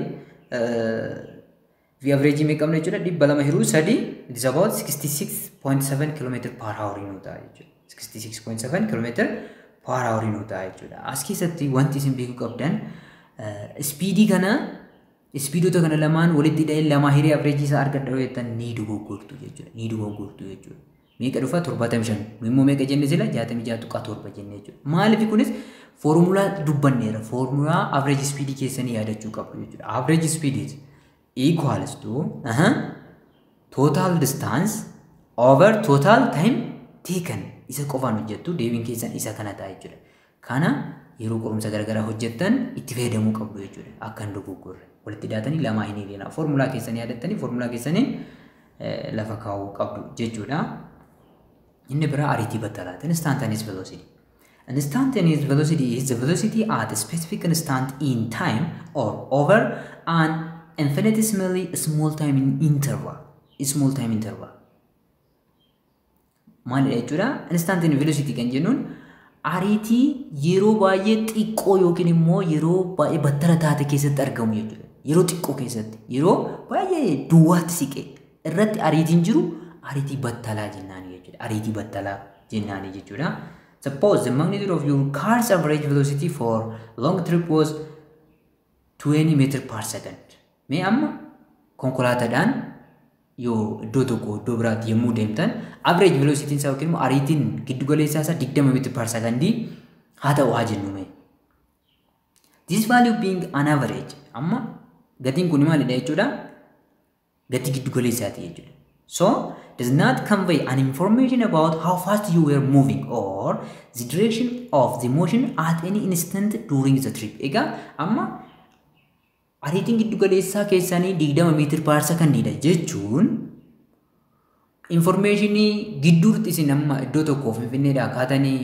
V average meeqa qabna jechuudha? 200 hiruu 3, it is about 66.7 kilometer per hour nu ta'a jechuudha. 66.7 kilometer per hour nu ta'a jechuudha. As keessatti wanti isin beekuu qabdan speedii kana, speedota kana lamaan walitti hidhee lama hiree average isaa argadha yoo jettan ni dogoggortu jechuudha. Ni dogoggortu jechuudha. Meeqa dhufa? 75. Nu immoo meeqa jenne sila? 66.7 jenne jechuudha. Maaliif? Kunis foormulaa dubbanneera. Foormulaa average speedii keessanii yaadachuu qabdu jechuudha. Average speed is equals to total distance over total time taken. Isa qofaan hojjettu, deebiin keessan isa kana ta'a jechuudha. Kana yeroo qorumsa garaagaraa hojjettan itti fayyadamuu qabdu jechuudha. Akka hin dogoggorre. Walitti hidhaatanii lamaa hin hiriina. Foormulaa keessanii yaadattanii foormulaa keessanii lafa kaa'uu qabdu jechuudha. Inni biraa ariitii battalaati. Instantaneous velocity. Instantaneous velocity is the velocity at a specific instant in time or over an infinitesimally small time interval. Small time interval. Maalidha jechuudha? Instantaneous velocity kan jennuun ariitii yeroo baay'ee xiqqoo yookiin immoo yeroo baay'ee battala taate keessatti argamu jechuudha. Yeroo xiqqoo keessatti, yeroo baay'ee duwwaatti siqe irratti ariitiin jiru ariitii battalaa jennaani jechuudha. Ariitii battalaa jennaani jechuudha. Suppose the magnitude of your car's average velocity for long trip was 20 meter per second. Mee amma konkolaataadhaan yoo iddoo tokko iddoo biraatti yommuu deemtan average velocity isaa yookiin immoo ariitiin giddu galeessaa isaa 20 meter per secondii haa ta'u haa jennu mee. This value being an average, amma gatiin kun maalidha jechuudha? Gatii giddu galeessaati jechuudha. So does not convey an information about how fast you were moving or the direction of the motion at any instant during the trip. Egaa amma ariitiin giddu galeessaa keessanii 20 meter per secondiidha jechuun informationii gidduutti isin amma iddoo tokkoo Finfinneedhaa kaatanii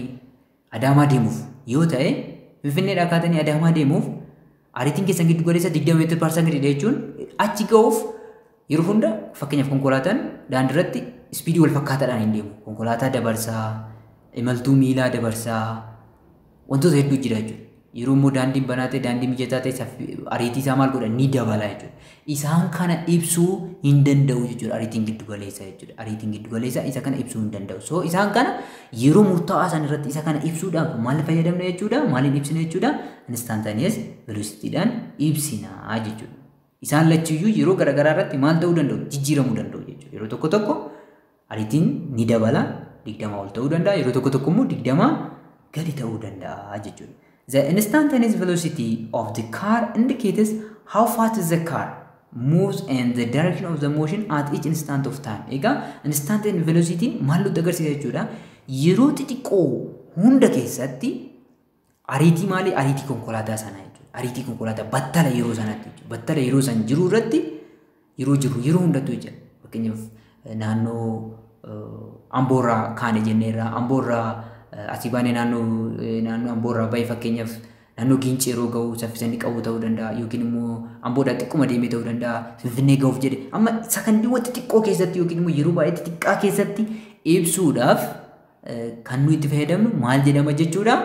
Adaamaa deemuuf yoo ta'e, Finfinneedhaa kaatanii Adaamaa deemuuf ariitiin keessan giddu galeessa 20 meter per secondiidha jechuun achi ga'uuf yeroo hunda, fakkeenyaaf, konkolaataan daandii irratti speedii wal fakkaataadhaan hin deemu. Konkolaataa dabarsaa, imaltuu miilaa dabarsaa, wantoota hedduu jira jechuudha. Yeroo immoo daandiin banaa ta'e, daandii mijataa ta'e, ariitii isaa maal godha? Ni dabala jechuudha. Isaan kana ibsuu hin danda'u jechuudha ariitiin giddu galeessaa jechuudha. Ariitiin giddu galeessaa isa kana ibsuu hin danda'u. So isaan kana yeroo murtaa'aa san irratti isa kana ibsuudhaaf maal fayyadamna jechuudha? Maaliin ibsina jechuudha? Instantaneous velocityidhaan ibsina jechuudha. Isaan lachiyyuu yeroo garaagaraa irratti maal ta'uu danda'u? Jijjiiramuu danda'u jechuudha. Yeroo tokko tokko ariitiin ni dabala, 20 ol ta'uu danda'a. Yeroo tokko tokko immoo 20 gadi ta'uu danda'a jechuudha. The instantaneous velocity of the car indicates how fast the car moves and the direction of the motion at each instant of time. Egaa instantaneous velocity maal nutti agarsiisa jechuudha? Yeroo xixiqqoo hunda keessatti ariitii maalii? Ariitii konkolaataa sanaa jechuudha. Ariitii konkolaataa battala yeroo sanaatti jechuudha. Battala yeroo san jiru irratti, yeroo jiru, yeroo hundattuu jechuudha. Fakkeenyaaf naannoo Amboorraa kaane jenneerra, Amboorraa asii baanee naannoo Amboorraa bahee, fakkeenyaaf naannoo Giincii yeroo gahu saffisa inni qabu ta'uu danda'a, yookiin immoo Amboodhaa xiqquma deemee ta'uu danda'a, Finfinnee gahuuf jedhe amma sakandiiwwan xixiqqoo keessatti yookiin immoo yeroo baay'ee xixiqqaa keessatti ibsuudhaaf kan nuyi itti fayyadamnu maal jedhama jechuudha?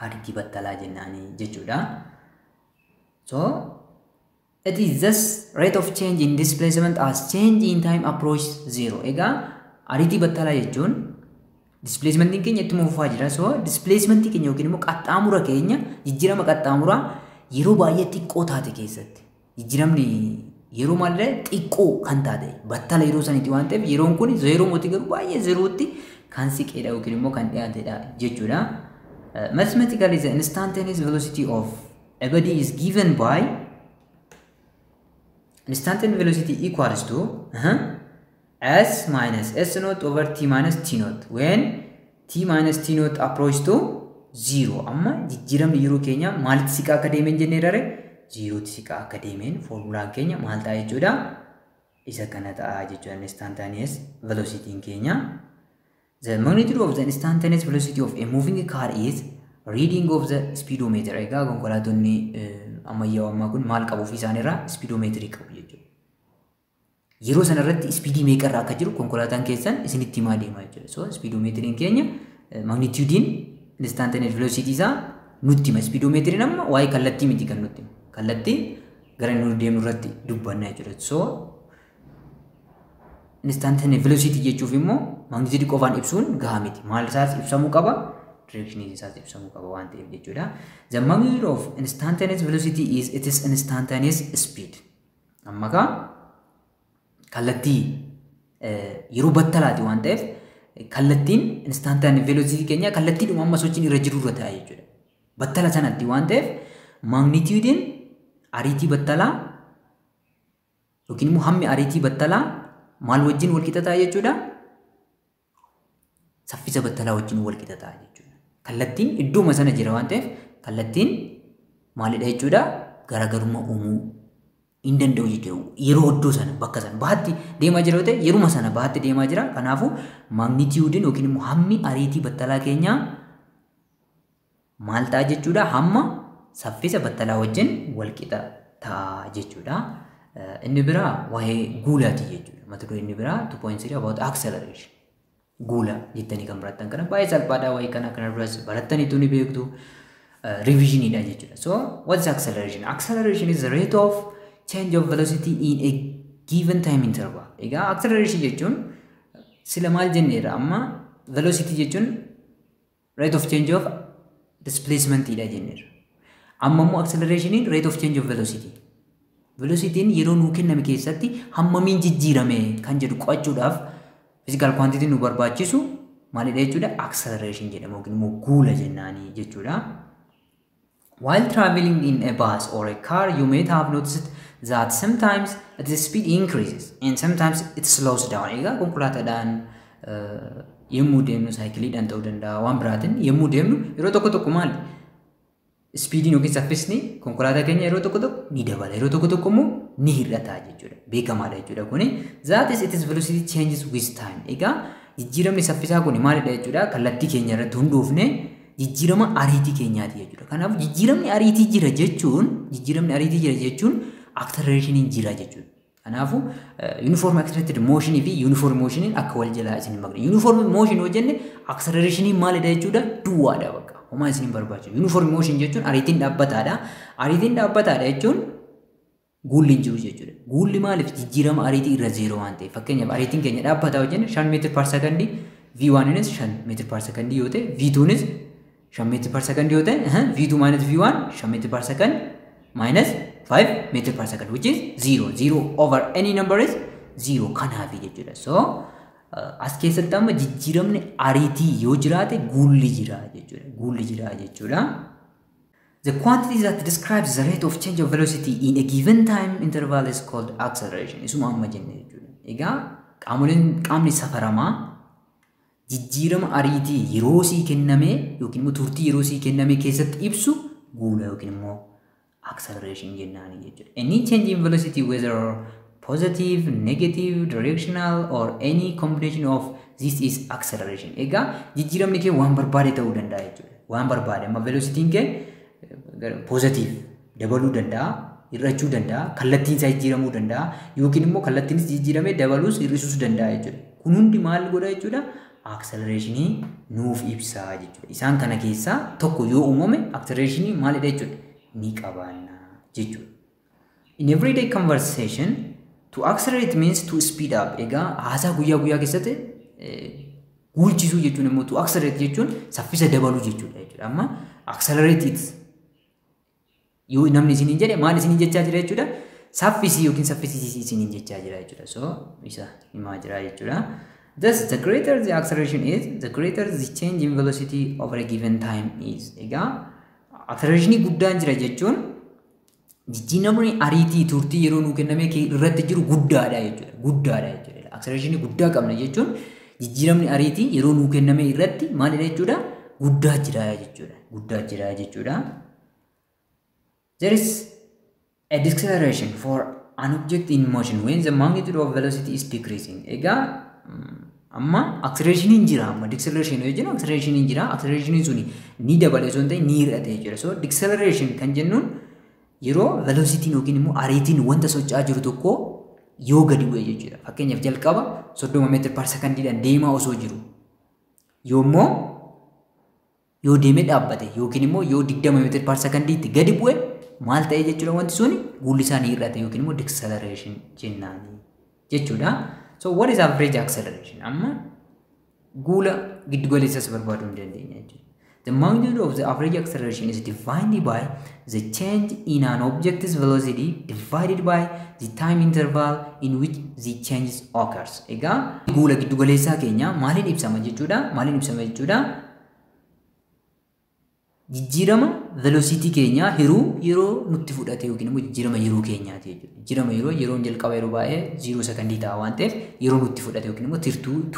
Ariitii battalaa jennaanii jechuudha. So it is this rate of change in displacement as change in time approach zero. Egaa ariitii battalaa jechuun displacementiin keenya ittuma fufaa jira. So displacementii keenya yookiin immoo qaxxaamura keenya, jijjiirama qaxxaamuraa yeroo baay'ee xiqqoo taate keessatti, jijjiiramni yeroo maalidha, xiqqoo kan taate battala yeroo saniiti waan ta'eef, yeroon kun zeeroo miti, garuu baay'ee zeerootti kan siqeedha yookiin immoo kan dhiyaatedha jechuudha. Mathematically, the instantaneous velocity of a body is given by instantaneous velocity equals to s minus s naught over t minus t naught when t minus t naught approach to 0. Amma jijjiiramni yeroo keenya maalitti siqaa akka deemeen jennee rare? 0tti siqaa akka deemeen foormulaan keenya maal ta'a jechuudha? Isa kana ta'a jechuudha instantaneous velocity keenya. The magnitude of the instantaneous velocity of a moving car is reading of the speedometer. Egaa konkolaattonni ammayyaa'oo ammaa kun maal qabu ofii isaaniirraa? Speedometerii qabu jechuudha. Yeroo sana irratti speedii meeqarra akka jiru konkolaataan keessan isinitti himaa deema jechuudha. So speedometeriin keenya magnitudiin instantaneous velocity isaa nutti hima. Speedometeriin amma waa'ee kallattii miti kan nutti hima. Kallattii gara inni deemnu irratti dubbanna jechuudha. So instantaneous velocity jechuuf immoo magnitude qofaan ibsuun gahaa miti. Maal isaas ibsamuu qaba? Direction isaas ibsamuu qaba waan ta'eef jechuudha. The magnitude of instantaneous velocity is its instantaneous speed. Amma kaa kallattii yeroo battalaati waan ta'eef, kallattiin instantaneous velocity keenya kallattiidhuma amma sochiin irra jiru irra ta'a jechuudha. Battala sanatti waan ta'eef, magnitudiin ariitii battalaa yookiin immoo hammi ariitii battalaa maal wajjin wal qixa ta'a jechuudha? Saffisa battalaa wajjin wal qixa ta'a jechuudha. Kallattiin iddooma sana jira waan ta'eef, kallattiin maalidha jechuudha? Garaagarummaa uumuu hin danda'u jechuudha. Yeroo iddoo sana, bakka sana baatti deemaa jira yoo ta'e, yeruma sana baatti deemaa jira. Kanaafuu magnitudiin yookiin immoo hammi ariitii battalaa keenyaa maal ta'a jechuudha? Hamma saffisa battalaa wajjin wal qixa ta'a jechuudha. Inni biraa waa'ee guulaati jechuudha. Mata duree inni biraa 2.3 about acceleration. Guula jettanii kan barattan kana baay'ee salphaadha. Waa'ee kana duras barattaniitu ni beektu. Revisioniidha jechuudha. So what is acceleration? Acceleration is the rate of change of velocity in a given time interval. Egaa acceleration jechuun sila maal jenneerra? Amma velocity jechuun rate of change of displacement dha jenneerra. Amma immoo accelerationiin rate of change of velocity. Velocitiin yeroo nuu kenname keessatti hammamiin jijjiirame kan jedhu qo'achuudhaaf physical quantity nu barbaachisu maalidha jechuudha? Acceleration jedhama yookiin immoo guula jennaanii jechuudha. While traveling in a bus or a car, you may have noticed that sometimes the speed increases and sometimes it slows down. Egaa konkolaataadhaan yommuu deemnu, saayikiliidhaan ta'uu danda'a, waan biraatiin yommuu deemnu, yeroo tokko tokko maali? Speediin yookiin saffisni konkolaataa keenya yeroo tokko tokko ni dabala, yeroo tokko tokko immoo ni hir'ata jechuudha. Beekamaadha jechuudha kuni. That is, its velocity changes with time. Egaa jijjiiramni saffisaa kun maalidha jechuudha? Kallattii keenya irratti hundoofne jijjiirama ariitii keenyaati jechuudha. Kanaaf jijjiiramni ariitii jira jechuun accelerationiin jira jechuudha. Kanaafuu uniform accelerated motion fi uniform motioniin akka wal jalaa isin hin maqne. Uniform motion yoo jenne accelerationiin maalidha jechuudha? Duwwaadha bakka. Homaa isin hin barbaachisu. Uniform motion jechuun ariitiin dhaabbataadha. Ariitiin dhaabbataadha jechuun guulli hin jiru jechuudha. Guulli maaliif? Jijjiirama ariitii irra zeeroo waan ta'eef. Fakkeenyaaf, ariitiin keenya dhaabbataa yoo jenne, 5 meter per second, V1nis 5 meter per second yoo ta'e, V2nis 5 meter per second yoo ta'e, V2 minus V1 5 meter per second minus 5 meter per second, which is 0. 0 over any number is 0. Kanaafi jechuudha. So as keessatti amma jijjiiramni ariitii yoo jiraate guulli jira jechuudha. Guulli jira jechuudha. The quantity that describes the rate of change of velocity in a given time interval is called acceleration. Isuma amma jenne jechuudha. Egaa qaamoleen, qaamni safaramaa jijjiirama ariitii yeroo sii kenname yookiin immoo turtii yeroo sii kenname keessatti ibsu guula yookiin immoo acceleration jennaani jechuudha. Any change in velocity, whether positive, negative, directional or any combination of this, is acceleration. Egaa jijjiiramni kee waan barbaade ta'uu danda'a jechuudha. Waan barbaade, amma velocitiin kee positive dabaluu danda'a, hir'achuu danda'a, kallattiin isaa jijjiiramuu danda'a yookiin immoo kallattiinis jijjiiramee dabaluus hir'isuus danda'a jechuudha. Kun hundi maal godha jechuudha? Accelerationii nuuf ibsa jechuudha. Isaan kana keessaa tokko yoo uumame accelerationii maalidha jechuudha? Ni qabaanna jechuudha. In everyday conversation, to accelerate means to speed up. Egaa haasaa guyyaa guyyaa keessatti guulchisuu jechuun immoo, to accelerate jechuun saffisa dabaluu jechuudha. Amma "accelerate it" yoo namni isiniin jedhe, maal isiniin jechaa jira jechuudha? Saffisii yookiin saffisiisii isiniin jechaa jira jechuudha. So isa himaa jira jechuudha. Thus, the greater the acceleration is, the greater the change in velocity over a given time is. Egaa acceleration guddaan jira jechuun jijjiiramni ariitii turtii yeroo nuu kenname irratti jiru guddaadha jechuudha. Guddaadha jechuudha. Acceleration guddaa qabna jechuun jijjiiramni ariitii yeroo nuu kenname irratti maalidha jechuudha? Guddaa jira jechuudha. Guddaa jira jechuudha. There is a deceleration for an object in motion when the magnitude of velocity is decreasing. Egaa amma acceleration jira, amma deceleration yoo jennu acceleration jira, acceleration suni ni dabale osoo hin ta'in ni hir'ate jechuudha. So deceleration kan jennuun yeroo velocity yookiin immoo ariitiin wanta socho'aa jiru tokko yoo gadi bu'e jechuudha. Fakkeenyaaf jalqaba 30 meetira per sekondiidhaan deemaa osoo jiru yoommoo yoo deemee dhaabbate yookiin immoo yoo 20 meetira per sekondiitti gadi bu'e maal ta'e jechuudha? Wanti suni guulli isaa ni hir'ate yookiin immoo deceleration jennaani jechuudha. So what is average acceleration? Amma guula giddugaleessas barbaaduu hin dandeenya jechuudha. The magnitude of the average acceleration is defined by the change in an object's velocity divided by the time interval in which the change occurs. Egaa guula giddugaleessaa keenya maaliin ibsama jechuudha? Maaliin ibsama jechuudha? Jijjiirama velocity keenyaa hiruu yeroo nutti fudhate yookiin immoo jijjiirama yeroo keenyaati jechuudha. Jijjiirama yeroo, yeroon jalqaba yeroo baay'ee 0 sekondii ta'a waan ta'eef, yeroo nutti fudhate yookiin immoo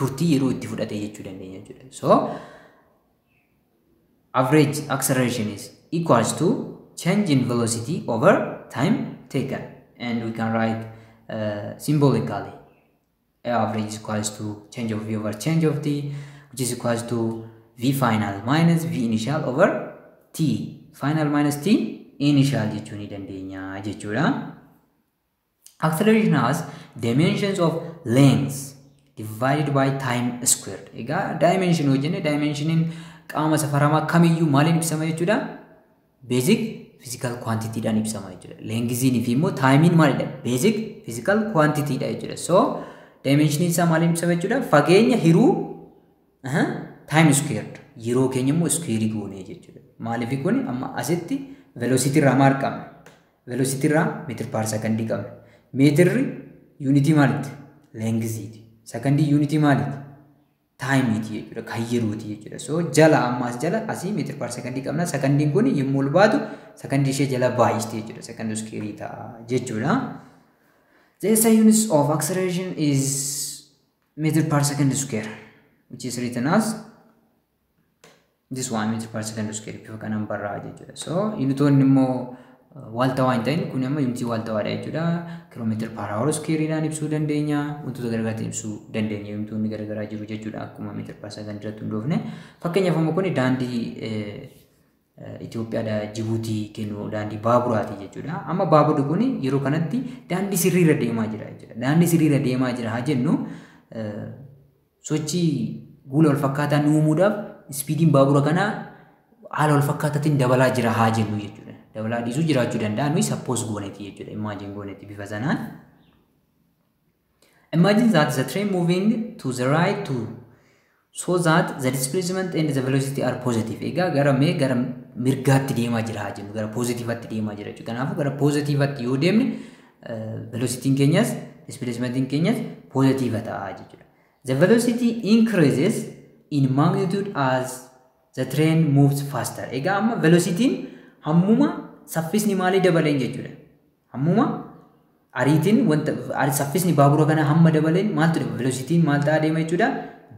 turtii yeroo itti fudhate jechuu dandeenya jechuudha. So average acceleration is equals to change in velocity over time taken, and we can write symbolically average is equals to change of v over change of t, which is equals to v final minus v initial over t final minus t initial jechuu ni dandeenya jechuudha. Acceleration has dimensions of length divided by time squared. Egaa dimension yoo jenne, dimensioniin qaama safaramaa kamiyyuu maaliin ibsama jechuudha? Basic physical quantity dhaan ibsama jechuudha. Lengthiin fi immoo timeiin maalidha? Basic physical quantity dha jechuudha. So dimensioniin isaa maaliin ibsama jechuudha? Fageenya hiruu time squared. Yeroo keenya immoo square goonee jechuudha. Maaliif kun amma asitti velocity irraa maal qabna? Velocity irraa meter per secondii qabna. Meetirri yuunitii maaliiti? Lengthiiti. Sekondii yuunitii maaliiti? Timeiiti jechuudha. Kan yerooti jechuudha. So jala ammaas jala asii meter per secondii qabna. Sekondiin kun yommuu ol baatu sekondii ishee jala baay'isti jechuudha. Sekondii square ta'a jechuudha. The SI units of acceleration is meter per second square, which is written as this one, meter per second square, bifa kanaan barraa'a jechuudha. So yuunitoonni immoo waaltawaa hin ta'in kun amma yuunitii waaltawaadha jechuudha. Kilometer per hour squareedhaan ibsuu dandeenya. Wantoota garaagaraatiin ibsuu dandeenya. Yuunitoonni garaagaraa jiru jechuudha akkuma meter per second irratti hundoofne. Fakkeenyaaf amma kun daandii Itoophiyaadha Jibuutii kennu daandii baaburaati jechuudha. Amma baaburri kun yeroo kanatti daandii sirriirra deemaa jira jechuudha. Daandii sirriirra deemaa jira haa jennu, sochii guula wal fakkaataa nu uumuudhaaf speediin baabura kanaa haala wal fakkaataatiin dabalaa jira haa jennu jechuudha. Dabalaa dhiisuu jiraachuu danda'a, nuyi suppose gooneeti jechuudha. Imagine gooneeti bifa sanaan. Imagine that the train moving to the right to so that the displacement and the velocity are positive. Egaa gara mee gara mirgaatti deemaa jira haa jennu, gara positiveatti deemaa jira jechuudha. Kanaafuu gara positiveatti yoo deemne velocitiin keenyas displacementiin keenyas positive ta'a jechuudha. The velocity increases in magnitude as the train moves faster. Egaa amma velocitiin hammuma saffisni maalii dabaleen jechuudha. Hammuma ariitiin wanta saffisni baabura kanaa hamma dabaleen maaltu dabala? Velocitiin maal ta'aa deema jechuudha?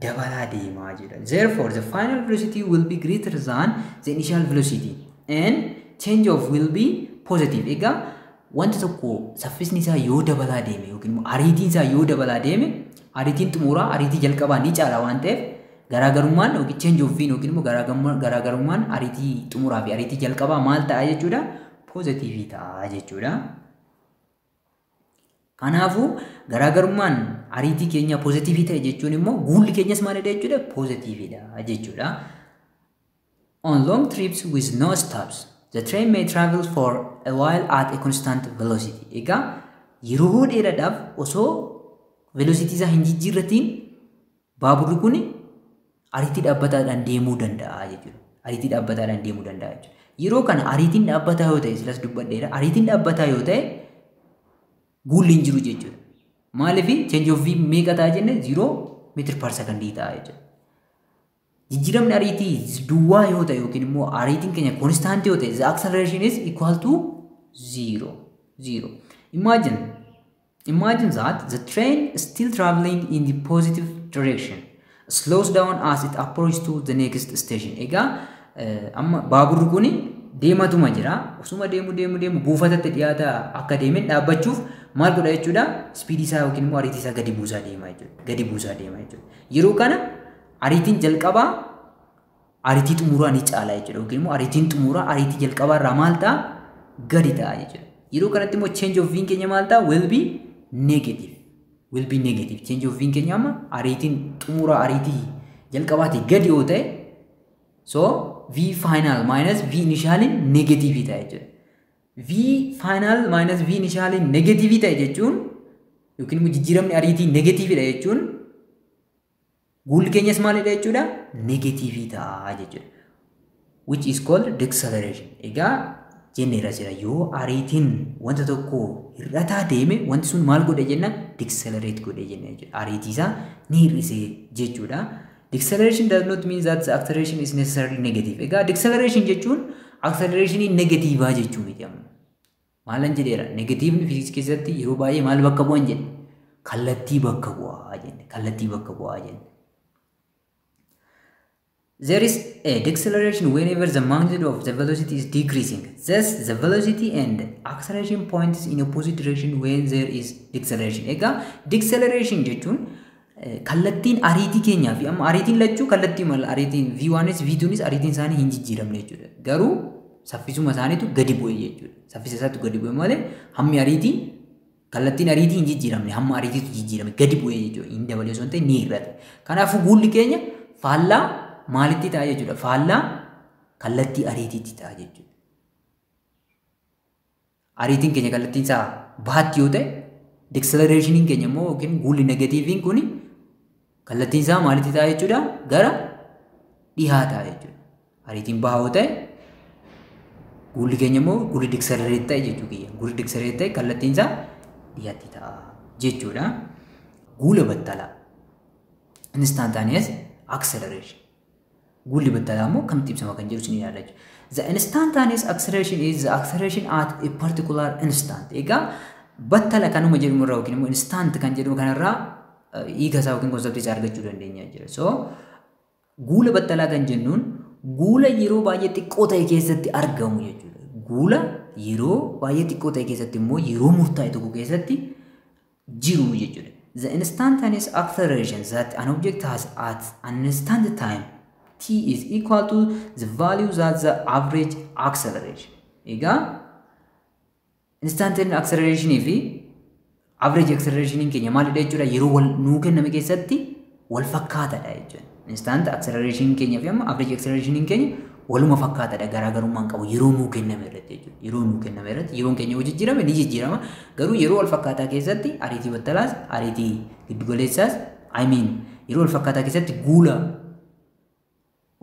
Dabalaa deemaa jechuudha. Therefore, the final velocity will be greater than the initial velocity and change of will be positive. Egaa wanti tokko saffisni isaa yoo dabalaa deeme yookiin immoo ariitiin isaa yoo dabalaa deeme, ariitiin xumuraa ariitii jalqabaa ni caala waan ta'eef, garaagarummaan yookiin change of v yookiin immoo garaagarummaan ariitii xumuraa fi ariitii jalqabaa maal ta'a jechuudha? Positive ta'a jechuudha. Kanaafuu garaagarummaan ariitii keenya positive ta'e jechuun immoo guulli keenyas maalidha jechuudha? Positivedha jechuudha. On long trips with no stops, the train may travel for a while at a constant velocity. Egaa yeroo dheeraadhaaf osoo velocity isaa hin jijjiirratiin baaburri kun ariitii dhaabbataadhaan deemuu danda'a jechuudha. Ariitii dhaabbataadhaan deemuu danda'a jechuudha. Yeroo kana ariitiin dhaabbataa yoo ta'e, silas dubbadheera, ariitiin dhaabbataa yoo ta'e guulli hin jiru jechuudha. Maaliif? Change of v meeqa ta'a jenne? Zero meter per second ta'a jechuudha. Jijjiiramni ariitii duwwaa yoo ta'e yookiin immoo ariitiin keenya constant yoo ta'e, the acceleration is equal to zero. Zero. Imagine that the train is still traveling in the positive direction slows down as it approaches to the next station. Egaa amma baaburri kun deematuma jira. Osuma deemu deemu deemu buufatatti dhiyaata akka deemeen dhaabbachuuf maal godha jechuudha? Speedii isaa yookiin immoo ariitii isaa gadi buusaa deema jechuudha. Gadi buusaa deema jechuudha. Yeroo kana ariitiin jalqabaa ariitii xumuraa ni caala jechuudha. Yookiin immoo ariitiin xumuraa ariitii jalqabaa irraa maal ta'a? Gadi ta'a jechuudha. Yeroo kanatti immoo change of v keenya maal ta'a? Will be negative. Will be negative. Change of v keenya amma ariitiin xumuraa ariitii jalqabaatii gadi yoo ta'e, so v final minus v initial negative ta'a jechuudha. V final minus v initial negative ta'e jechuun yookiin immoo jijjiiramni ariitii negative dha jechuun guulli keenyas maalidha jechuudha? Negative ta'a jechuudha. Which is called deceleration. Egaa jenneera jira, yoo ariitiin wanta tokko hir'ataa deeme wanti sun maal godhe jenna? Decelerate godhe jenna jechuudha. Ariitii isaa ni hir'ise jechuudha. Deceleration does not mean that the acceleration is necessarily negative. Egaa deceleration jechuun acceleration negatiivaa jechuu miti amma. Maalan jedheera? Negatiivni fiiziksii keessatti yeroo baay'ee maal bakka bu'an jenne? Kallattii bakka bu'aa jenne. Kallattii bakka bu'aa jenne. There is a deceleration whenever the magnitude of the velocity is decreasing. Thus, the velocity and acceleration points in opposite direction when there is deceleration. Egaa deceleration jechuun kallattiin ariitii keenyaa fi amma ariitiin lachuu kallattii mala ariitiin V1s V2nis ariitiin isaanii hin jijjiiramne jechuudha. Garuu saffisuma isaaniitu gadi bu'e jechuudha. Saffisa isaatu gadi bu'e malee hammi ariitii, kallattiin ariitii hin jijjiiramne, hamma ariitiitu jijjiirame, gadi bu'e jechuudha. Hin dabalee osoo hin ta'in ni hir'ate. Kanaafuu guulli keenya faallaa maalitti ta'a jechuudha? Faallaa kallattii ariitiitti ta'a jechuudha. Ariitiin keenya kallattiin isaa bahaatti yoo ta'e, decelerationiin keenya immoo yookiin guulli negatiiviin kun kallattiin isaa maalitti ta'a jechuudha? Gara dhihaa ta'a jechuudha. Ariitiin bahaa yoo ta'e, guulli keenya immoo guulli decelerate ta'e jechuu kiyya. Guulli decelerate ta'e kallattiin isaa dhiyaatti ta'a jechuudha. Guula battalaa. Instantaneous acceleration. Guulli battalaa immoo kamitti ibsama kan jedhu isin ilaalla jechuudha. The instantaneous acceleration is the acceleration at a particular instant. Egaa battala kanuma jedhamu irraa yookiin immoo instant kan jedhamu kanarraa hiika isaa yookiin conceptii isaa argachuu dandeenya jechuudha. So guula battalaa kan jennuun guula yeroo baay'ee xiqqoo ta'e keessatti argamu jechuudha. Guula yeroo baay'ee xiqqoo ta'e keessatti immoo yeroo murtaa'e tokko keessatti jiru jechuudha. The instantaneous acceleration that an object has at an instant time t is equal to the value that the average acceleration. Egaa instantaneous acceleration fi average acceleration keenya maalidha jechuudha? Yeroo wal nuu kenname keessatti wal fakkaataadha jechuudha. Instant acceleration keenya fi amma average acceleration keenya waluma fakkaataadha, garaagarummaan qabu yeroo nuu kenname irratti jechuudha. Yeroo nuu kenname irratti yeroon keenya yoo jijjiirame ni jijjiirama. Garuu yeroo wal fakkaataa keessatti ariitii battalaas ariitii giddugaleessaas, I mean, yeroo wal fakkaataa keessatti guula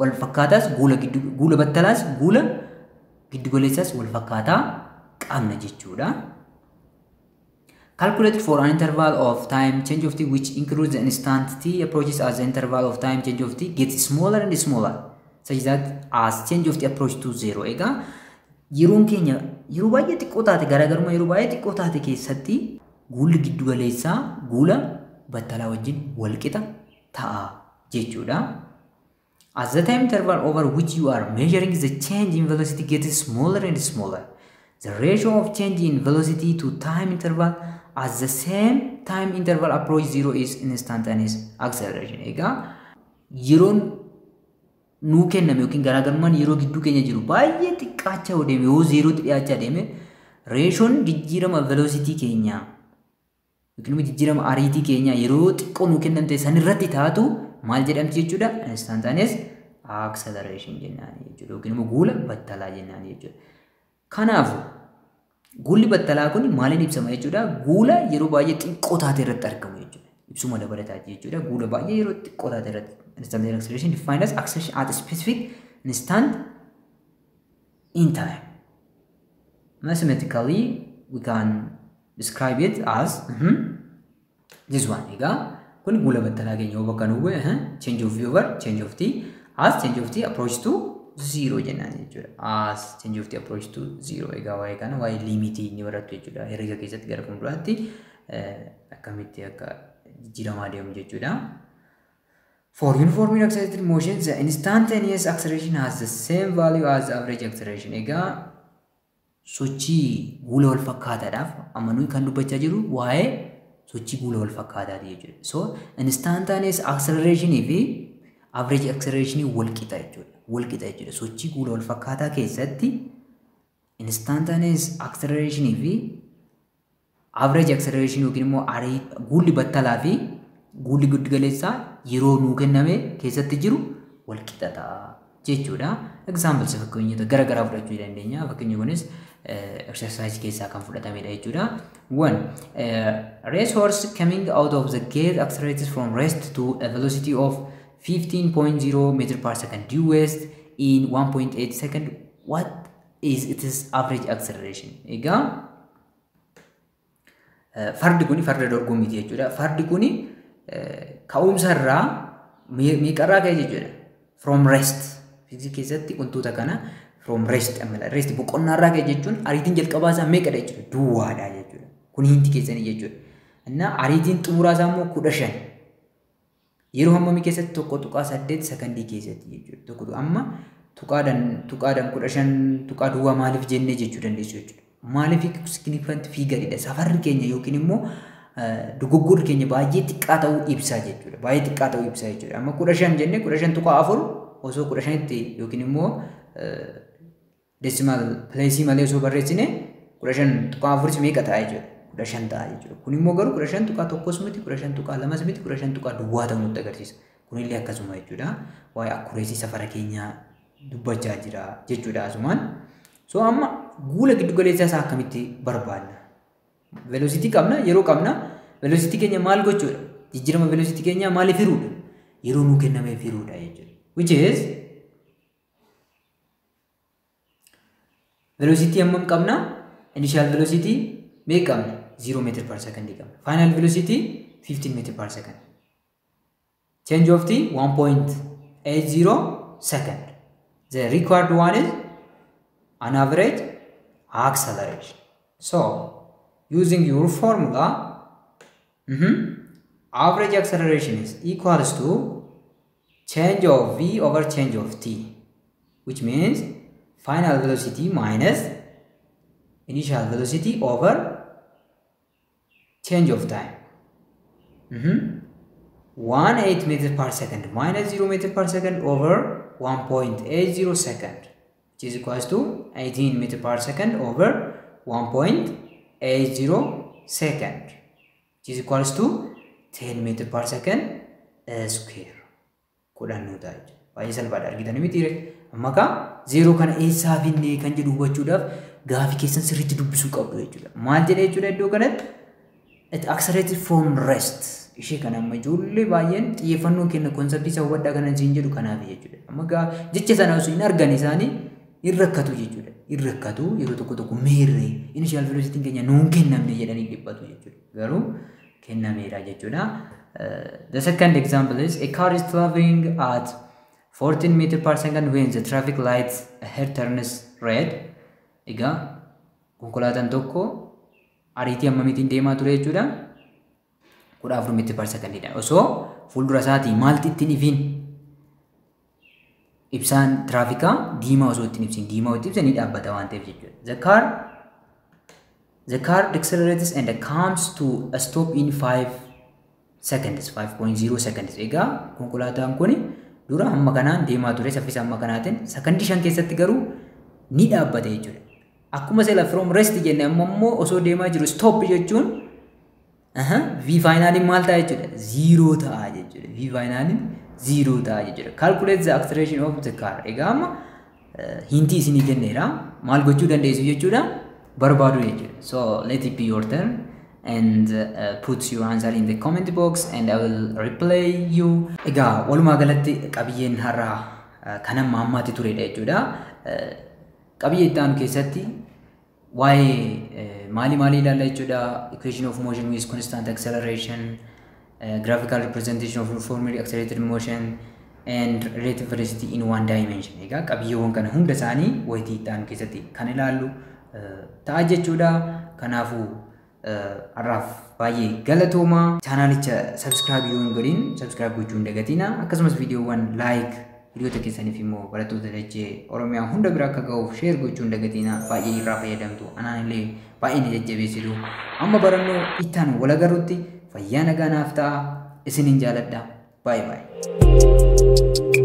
wal fakkaataas, guula giddu guula battalaas guula giddugaleessaas wal fakkaataa qabna jechuudha. Calculated for an interval of time change of t which includes the instant t approaches as the interval of time change of t gets smaller and smaller such that as change of t approach to zero. Egaa yeroon keenya yeroo baay'ee xiqqoo taate, garaagarummaa yeroo baay'ee xiqqoo taate keessatti guulli giddugaleessaa guula battalaa wajjin walqixa ta'a jechuudha. As the time interval over which you are measuring the change in velocity gets smaller and smaller, the ratio of change in velocity to time interval as the same time interval approach zero is instantaneous acceleration. Egaa yeroon nuu kenname yookiin garaagarummaan yeroo gidduu keenya jiru baay'ee xiqqaachaa yoo deeme, yoo zeerootti dhiyaachaa deeme, ratioon jijjiirama velocity keenyaa yookiin immoo jijjiirama ariitii keenyaa yeroo xiqqoo nuu kennamte sanirratti taatu maal jedhamti jechuudha? Instantaneous acceleration jennaan jechuudha. Yookiin immoo guula battalaa jennaan jechuudha. Kanaafuu guulli battalaa kun maaliin ibsama jechuudha? Guula yeroo baay'ee xiqqoo taate irratti argamu jechuudha. Ibsuma dabalataati jechuudha. Guula baay'ee yeroo xiqqoo taate irratti. Instantaneous acceleration defined as acceleration at a specific instant in time. Mathematically, we can describe it as this one. Egaa Kun guula battalaa keenya yoo bakka nu bu'e change of v over change of t as change of t approach to 0 jennaan jechuudha. As change of t approach to 0. Egaa waa'ee kana waa'ee limitii ni barattu jechuudha. Herrega keessatti gara fuulduraatti akkamitti akka jijjiiramaa deemu jechuudha. For uniformly accelerated motion, the instantaneous acceleration has the same value as the average acceleration. Egaa sochii guula wal fakkaataadhaaf amma nuyi kan dubbachaa jiru waa'ee sochii guula wal fakkaataati jechuudha. So instantaneous acceleration fi average acceleration wal qixa jechuudha. Wal qixa jechuudha. Sochii guula wal fakkaataa keessatti instantaneous acceleration fi average acceleration yookiin immoo guulli battalaa fi guulli giddugaleessaa yeroo nuu kenname keessatti jiru wal qixa ta'a jechuudha. Examples fakkeenyota gara garaa fudhachuu dandeenya. Fakkeenyi kunis exercise keessaa kan fudhatamedha jechuudha. 1. Race horse coming out of the gate accelerates from rest to a velocity of 15.0 meter per second due west in 1.8 second. What is its average acceleration? Egaa fardi kuni farda dorgommiiti jechuudha. Fardi kuni ka'umsa irraa meeqarraa ka'e jechuudha. From rest. Fiiziksii keessatti wantoota kana from rest amala. Rest boqonnaa irraa ka'e jechuun ariitiin jalqabaa isaa meeqadha jechuudha. Duwwaadha jechuudha. Kun hinti keessanii jechuudha. Innaa ariitiin xumuraa isaa immoo 15. Yeroo hammamii keessatti 1.8 sakandii keessatti jechuudha. Tokko amma tuqaadhaan 15 tuqaa duwwaa maaliif jennee jechuu dandeessu jechuudha. Maaliif significant figureidha. Safarri keenya yookiin immoo dogoggorri keenya baay'ee xiqqaa ta'uu ibsaa jechuudha. Baay'ee xiqqaa ta'uu ibsaa jechuudha. Amma 15 jennee 15.4 osoo 15tti yookiin immoo decimal place malee osoo barreessine 15.4 meeqa ta'a jechuudha. 15 ta'a jechuudha. Kun immoo garuu 15.1 miti, 15.2 miti, 15 duwwaa ta'uu nutti agarsiisa. Kunillee akkasuma jechuudha. Waa'ee accuracy safara keenyaa dubbachaa jira jechuudha asumaan. So amma guula giddu galeessaa isaa akkamitti barbaadna? Velocity qabna, yeroo qabna. Velocity keenya maal gochuudha? Jijjiirama velocity keenyaa maaliif hiruudha? Yeroo nuu kennameef hiruudha jechuudha. Which is velocity hammam qabna? Initial velocity meeqa qabna? 0 meter per second qabna. Final velocity 15 meter per second. Change of t 1.80 second. The required one is an average acceleration. So using your formula, average acceleration is equals to change of v over change of t, which means final velocity minus initial velocity over change of time. 18 meters per second minus 0 meters per second over 1.80 second, which is equals to 18 meters per second over 1.80 second, which is equals to 10 meters per second square. Kudhannuu ta'a jechuudha. Baay'ee salphaadha argitanii mitiire. Amma kaa zeeroo kana eessaa finnee kan jedhu hubachuudhaaf gaafii keessan sirriitti dubbisuu qabdu jechuudha. Maal jedhee jechuudha iddoo kanatti? It accelerated from rest. Ishee kana amma ijoollee baay'een xiyyeeffannoo kenna konseptii isa hubadhaa kana siin jedhu kanaaf jechuudha. Amma gaa jecha sana osoo hin argan isaanii hin rakkatu jechuudha. Hin rakkatu yeroo tokko tokko meerree initial velocity keenya nuun kennamne jedhanii dhiphatu jechuudha. Garuu kennameera jechuudha. The second example is a car is traveling at 14 meter per second when the traffic light ahead turns red. Egaa konkolaataan tokko ariitii hammamiitiin deemaa ture jechuudha? 14 meter per secondidha. Osoo fuuldura isaatii maalti ittiin ifiin? Ibsaan tiraafikaa diimaa osoo ittiin ibsin, diimaa itti ibsan ni dhaabbata waan ta'eef jechuudha. The car accelerates and comes to a stop in 5 seconds, 5.0 seconds. Egaa konkolaataan kun dura hamma kanaan deemaa ture saffisa hamma kanaatiin sakandii 5 keessatti garuu ni dhaabbate jechuudha. Akkuma sila from rest jenne amma immoo osoo deemaa jiru stop jechuun V finaliin maal ta'a jechuudha? 0 ta'a jechuudha. V finaliin 0 ta'a jechuudha. Calculate the acceleration of the car. Egaa amma hintii isinii kenneera. Maal gochuu dandeessu jechuudha? Barbaadu jechuudha. So let it be your turn and put your answer in the comment box and I will reply you. Egaa walumaa galatti qabiyyeen har'aa kan amma ammaatti turedha jechuudha. Qabiyyee itti aanu keessatti waa'ee maali maali ilaalla jechuudha. Equation of motion with constant acceleration Graphical representation of uniformly accelerated motion and relative velocity in one dimension. Egaa qabiyyeewwan kana hunda isaanii wayitii itti aanu keessatti kan ilaallu ta'a jechuudha. Kanaafuu har'aaf baay'ee galatoomaa. Chaanaalicha subscribe yoo hin godhin subscribe gochuu hin dagatina. Akkasumas viidiyoowwan like, hiriyoota keessaniif immoo barattoota dachee Oromiyaa hunda bira akka ga'uuf share gochuu hin dagatina. Baay'ee irraa fayyadamtu. Anaan illee baay'ee na jajjabeessitu. Amma barannoo itti aanu wal agarrutti fayyaa nagaa naaf ta'a. Isinin jaaladha. Baay'ee baay'ee.